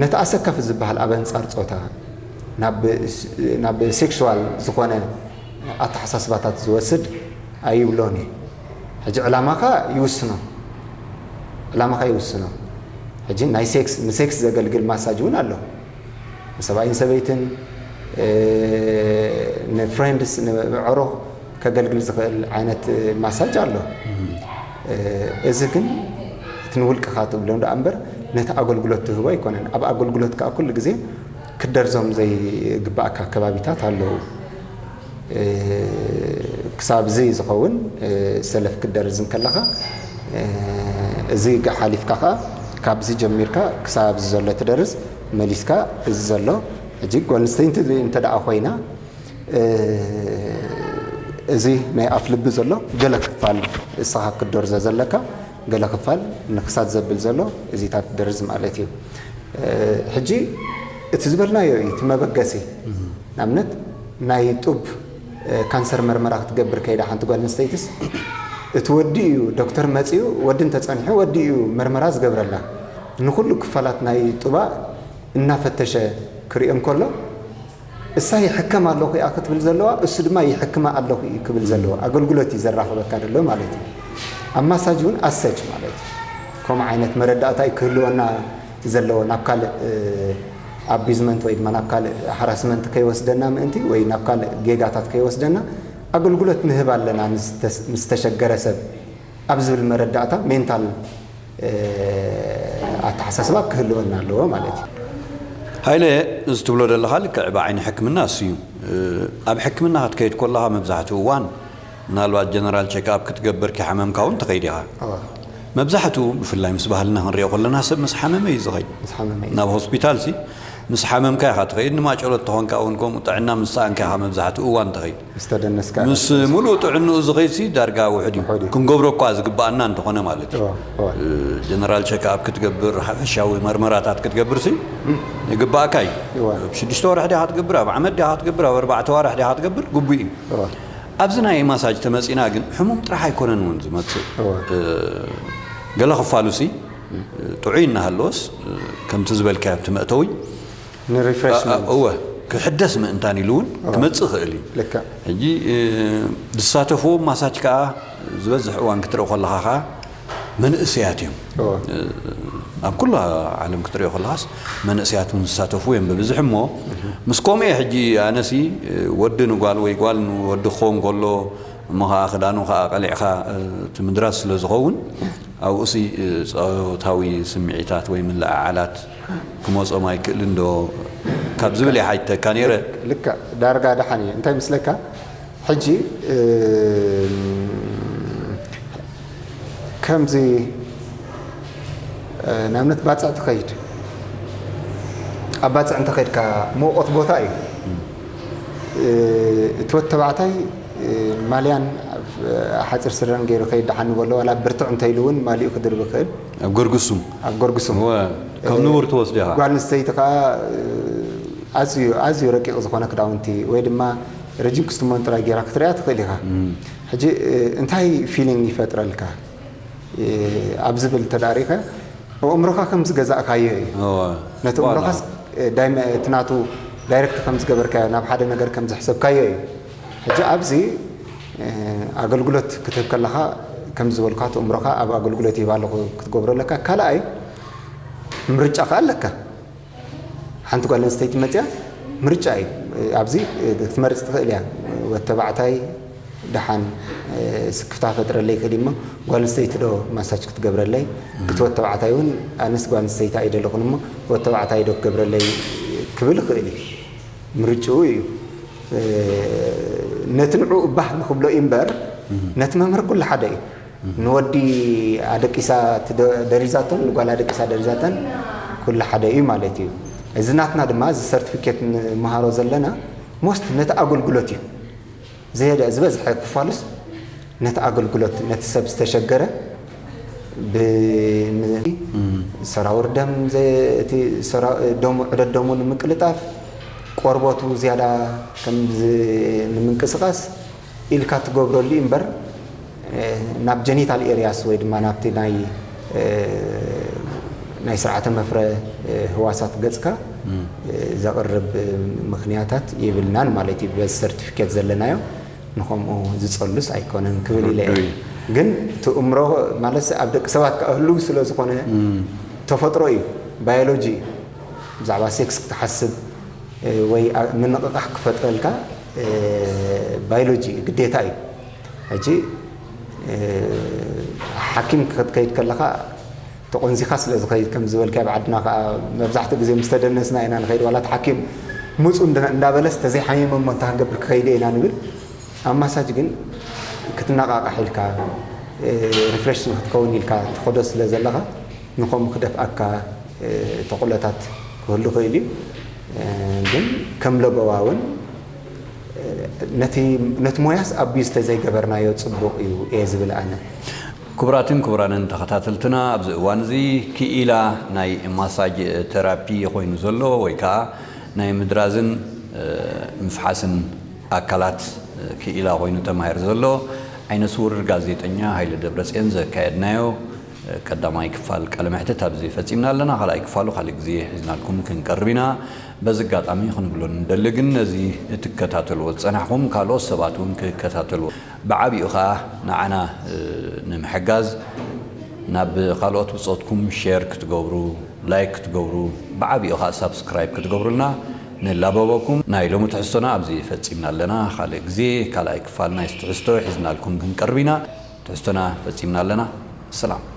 ነቲ ኣሰካፊ ዝበሃል ኣብ ኣንጻር ጾታ ናብ፣ ናብ ሴክሹዋል ዝኾነ ኣተሓሳስባታት ዝወስድ ኣይብሎን እየ። ሕጂ ዕላማኻ ይውስኖ። ዕላማኻ ይውስኖ። ሕጂ ናይ ሴክስ፣ ንሴክስ ዘገልግል ማሳጅ እውን ኣሎ። ንሰብኣይን ሰበይትን፣ እ፣ ንፍሬንድስ፣ ንዕሩኽ ከገልግል ዝኽእል ዓይነት ማሳጅ ኣሎ። እም። እ፣ እዚ ግን እቲ ንውልቅኻ ትብሎ ደኣ እምበር ነቲ ኣገልግሎት ትህቦ ኣይኮነን። ኣብ ኣገልግሎት ከኣ ኩሉ ግዜ ክትደርዞም ዘይግባኣካ ከባቢታት ኣለዉ። እ፣ ክሳብ እዚ ዝኸውን ሰለፍ ክትደርዝ እንከለኻ፣ እዚ ሓሊፍካ ኸዓ ካብዚ ጀሚርካ ክሳብ እዚ ዘሎ ትደርዝ፣ መሊስካ እዚ ዘሎ። ሕጂ ጓል ኣንስተይቲ እንተ ደኣ ኮይና፣ እዚ ናይ ኣፍ ልቢ ዘሎ ገለ ክፋል እስኻ ክትደርዞ ዘለካ፣ ገለ ክፋል ንክሳት ዘብል ዘሎ እዚታት ትደርዝ ማለት እዩ። ሕጂ እቲ ዝበልናዮ እዩ እቲ መበገሲ። ንኣብነት ናይ ጡብ ካንሰር መርመራ ክትገብር ከይዳ ሓንቲ ጓል ኣንስተይትስ፣ እቲ ወዲ እዩ ዶክተር መጺኡ፣ ወዲ እንተጸኒሑ ወዲ እዩ መርመራ ዝገብረላ። ንኹሉ ክፋላት ናይ ጡባ እናፈተሸ ክሪኦ እንከሎ፣ እሳ ይሕከም ኣለኹ እያ ክትብል ዘለዋ፣ እሱ ድማ ይሕክማ ኣለኹ እዩ ክብል ዘለዎ። ኣገልግሎት እዩ ዘራኽበካ ዘሎ ማለት እዩ። ኣብ ማሳጅ እውን ኣሰች ማለት እዩ። ከምኡ ዓይነት መረዳእታ እዩ ክህልወና ዘለዎ፣ ናብ ካልእ ኣቢዝመንት ወይ ድማ ናብ ካልእ ሃራስመንት ከይወስደና ምእንቲ፣ ወይ ናብ ካልእ ጌጋታት ከይወስደና፣ ኣገልግሎት ንህብ ኣለና ንዝተስ-፣ ንዝተሸገረ ሰብ ኣብ ዝብል መረዳእታ ሜንታል ኣተሓሳስባ ክህልወና ኣለዎ ማለት እዩ። ሃይለ፣ እዚ ትብሎ ዘለኻ ልክዕ ብዓይኒ ሕክምና እሱ እዩ። ኣብ ሕክምና ክትከይድ ከለኻ መብዛሕትኡ እዋን ምናልባት ጀነራል ቸክኣፕ ክትገብር ከይሓመምካ እውን ትኸይድ ኢኻ። መብዛሕትኡ ብፍላይ ምስ ባህልና ክንሪኦ ከለና ሰብ ምስ ሓመመ እዩ ዝኸይድ። ምስ ሓመመ እዩ። ናብ ሆስፒታል ሲ ምስ ሓመምካ ኢኻ ትኸይድ። ንማጨሎ ተኾንካ እውን ከምኡ ጥዕና ምስ ሰኣንካ ኢኻ መብዛሕትኡ እዋን ትኸይድ። ምስ ተደነስካ ምስ ሙሉእ ጥዕንኡ ዝኸይድ ሲ ዳርጋ ውሑድ እዩ። ውሑድ እዩ። ክንገብሮ እኳ ዝግባኣና እንተኾነ ማለት እዩ። እዋ፣ እዋ። ጀነራል ቸክኣፕ ክትገብር፣ ሓፈሻዊ መርመራታት ክትገብር ሲ ይግባኣካ እዩ። እዋ። ኣብ ሽዱሽተ ወርሒ ዲኻ ትገብር፣ ኣብ ዓመት ዲኻ ትገብር፣ ኣብ ኣርባዕተ ወርሒ ዲኻ ትገብር ግቡእ እዩ። እዋ። ኣብዚ ናይ ማሳጅ ተመጺና ግን ሕሙም ጥራሕ ኣይኮነን እውን ዝመጽእ። እዋ። ገለ ክፋሉ ሲ ጥዑይ እናሃለወስ ከምቲ ዝበልካዮ ኣብቲ መእተዊ ንሪፍሬሽመንት እወ ክሕደስ ምእንታን ኢሉ እውን ክመጽእ ይኽእል እዩ። ልክዕ። ሕጂ ዝሳተፍዎ ማሳጅ ከዓ ዝበዝሕ እዋን ክትርኢ ከለኻ ከዓ መንእሰያት እዮም። እወ። ኣብ ኩሉ ዓለም ክትሪኦ ከለኻስ መንእሰያት እውን ዝሳተፉ እዮም ብብዝሒ እሞ ምስ ከምኡ እየ ሕጂ ኣነሲ ወዲ ንጓል ወይ ጓል ንወዲ ክኸውን ከሎ እሞ ከዓ ክዳኑ ከዓ ቀሊዕካ እቲ ምድራስ ስለ ዝኸውን ኣብኡሲ ፃወታዊ ስምዒታት ወይ ምልዕዓላት ክመፆም ኣይክእልን ዶ ካብ ዝብል እየ ሓይተካ ነይረ። ልክዕ ዳርጋ ደሓን እዩ። እንታይ ምስለካ ሕጂ ከምዚ ንኣብነት ባፅዕ ትኸይድ ኣብ ባፅዕ እንተኸይድካ መውቆት ቦታ እዩ። እቲ ወድ ተባዕታይ ማልያን ሓፂር ስረን ገይሩ ከይድ ደሓን ንበሎ ዋላ ብርትዕ እንተኢሉ እውን ማሊኡ ክድርብ ይኽእል። ኣብ ገርግሱም ኣብ ገርግሱም እወ፣ ከም ንቡር ትወስዶ ኢኻ። ጓል ኣንስተይቲ ከዓ ኣዝዩ ኣዝዩ ረቂቕ ዝኾነ ክዳውንቲ ወይ ድማ ረጅም ክስትሞን ጥራይ ገይራ ክትሪኣ ትኽእል ኢኻ። ሕጂ እንታይ ፊሊንግ ይፈጥረልካ ኣብ ዝብል ተዳሪኸ ኣእምሮኻ ከም ዝገዛእካዮ እዩ። እወ። ነቲ ኣእምሮኻስ እቲ ናቱ ዳይሬክት ከም ዝገበርካዮ ናብ ሓደ ነገር ከም ዘሕሰብካዮ እዩ። ሕጂ ኣብዚ ኣገልግሎት ክትህብ ከለኻ ከም ዝበልካ እቲ ኣእምሮኻ ኣብ ኣገልግሎት ይህብ ኣለኹ ክትገብሮ ኣለካ። ካልኣይ ምርጫ ከኣ ኣለካ። ሓንቲ ጓል ኣንስተይቲ መፅያ ምርጫ እዩ። ኣብዚ ክትመርፅ ትኽእል እያ። ወተባዕታይ ደሓን ስክፍታ ፈጥረለይ ክእል እሞ ጓል ኣንስተይቲ ዶ ማሳጅ ክትገብረለይ እቲ ወተባዕታይ እውን ኣነስ ጓል ኣንስተይቲ ኣይደለኹን እሞ ወተባዕታይ ዶ ክገብረለይ ክብል ይኽእል እዩ። ምርጭኡ እዩ። ነቲ ንዕኡ ባህ ንክብሎ እዩ እምበር ነቲ መምህር ኩሉ ሓደ እዩ። ንወዲ ኣደቂሳ ደሪዛቶን ንጓል ኣደቂሳ ደሪዛተን ኩሉ ሓደ እዩ ማለት እዩ። እዚ ናትና ድማ እዚ ሰርቲፊኬት ንመሃሮ ዘለና ሞስት ነቲ ኣገልግሎት እዩ። ዝሄደ ዝበዝሐ ክፋሉስ ነቲ ኣገልግሎት ነቲ ሰብ ዝተሸገረ ብሰራውር ደም እቲ ደሙ ዕደት ደሙ ንምቅልጣፍ ቆርበቱ ዝያዳ ከም ንምንቅስቃስ ኢልካ ትገብረሉ እዩ እምበር ናብ ጀኒታል ኤርያስ ወይ ድማ ናብቲ ናይ ናይ ስርዓተ መፍረ ህዋሳት ገጽካ ዘቕርብ ምኽንያታት የብልናን ማለት እዩ። በዚ ሰርቲፊኬት ዘለናዮ ንኸምኡ ዝጸሉስ ኣይኮነን ክብል ኢለ እየ። ግን እቲ እምሮ ማለት ኣብ ደቂ ሰባት ከዓ ህልው ስለ ዝኾነ ተፈጥሮ እዩ፣ ባዮሎጂ እዩ። ብዛዕባ ሴክስ ክትሓስብ ወይ ምንቕቓሕ ክፈጥረልካ ባዮሎጂ እዩ፣ ግዴታ እዩ። ሕጂ ሓኪም ክትከይድ ከለኻ ተቆንዚኻ ስለ ዝኸይድ ከም ዝበልካዮ ኣብ ዓድና ከዓ መብዛሕትኡ ግዜ ምስ ተደነስና ኢና ንኸይድ ዋላ እቲ ሓኪም ምፁ እንዳበለስ ተዘይሓሚመ እሞ እንታይ ክንገብር ክኸይደ ኢና ንብል። ኣብ ማሳጅ ግን ክትነቓቓሕ ኢልካ፣ ሪፍሬሽ ንክትከውን ኢልካ ትኸዶ ስለ ዘለኻ፣ ንኸምኡ ክደፍኣካ ተኽእሎታት ክህሉ ይኽእል እዩ። ግን ከም ለበዋ እውን ነቲ ሞያስ ኣቢዝ ተዘይገበርናዮ ጽቡቕ እዩ እየ ዝብል ኣነ። ክቡራትን ክቡራንን ተኸታተልትና፣ ኣብዚ እዋን እዚ ክኢላ ናይ ማሳጅ ተራፒ ኮይኑ ዘሎ ወይ ከዓ ናይ ምድራዝን ምፍሓስን ኣካላት ክኢላ ኮይኑ ተማሂሩ ዘሎ ዓይነ ስውር ጋዜጠኛ ሃይለ ደብረፅዮን ዘካየድናዮ ቀዳማይ ክፋል ቃለ መሕትት ኣብዚ ፈፂምና ኣለና። ካልኣይ ክፋሉ ካልእ ግዜ ሒዝናልኩም ክንቀርብ ኢና። በዚ ኣጋጣሚ ክንብሎ ንደሊ ግን ነዚ እትከታተልዎ ዝፀናሕኹም ካልኦት ሰባት እውን ክከታተልዎ ብዓቢኡ ከዓ ንዓና ንምሕጋዝ ናብ ካልኦት ብፆትኩም ሼር ክትገብሩ፣ ላይክ ክትገብሩ፣ ብዓቢኡ ከዓ ሳብስክራይብ ክትገብሩልና ንላበበኩም። ናይ ሎሚ ትሕዝቶና ኣብዚ ፈፂምና ኣለና። ካልእ ግዜ ካልኣይ ክፋል ናይ ትሕዝቶ ሒዝናልኩም ክንቀርብ ኢና። ትሕዝቶና ፈፂምና ኣለና። ሰላም።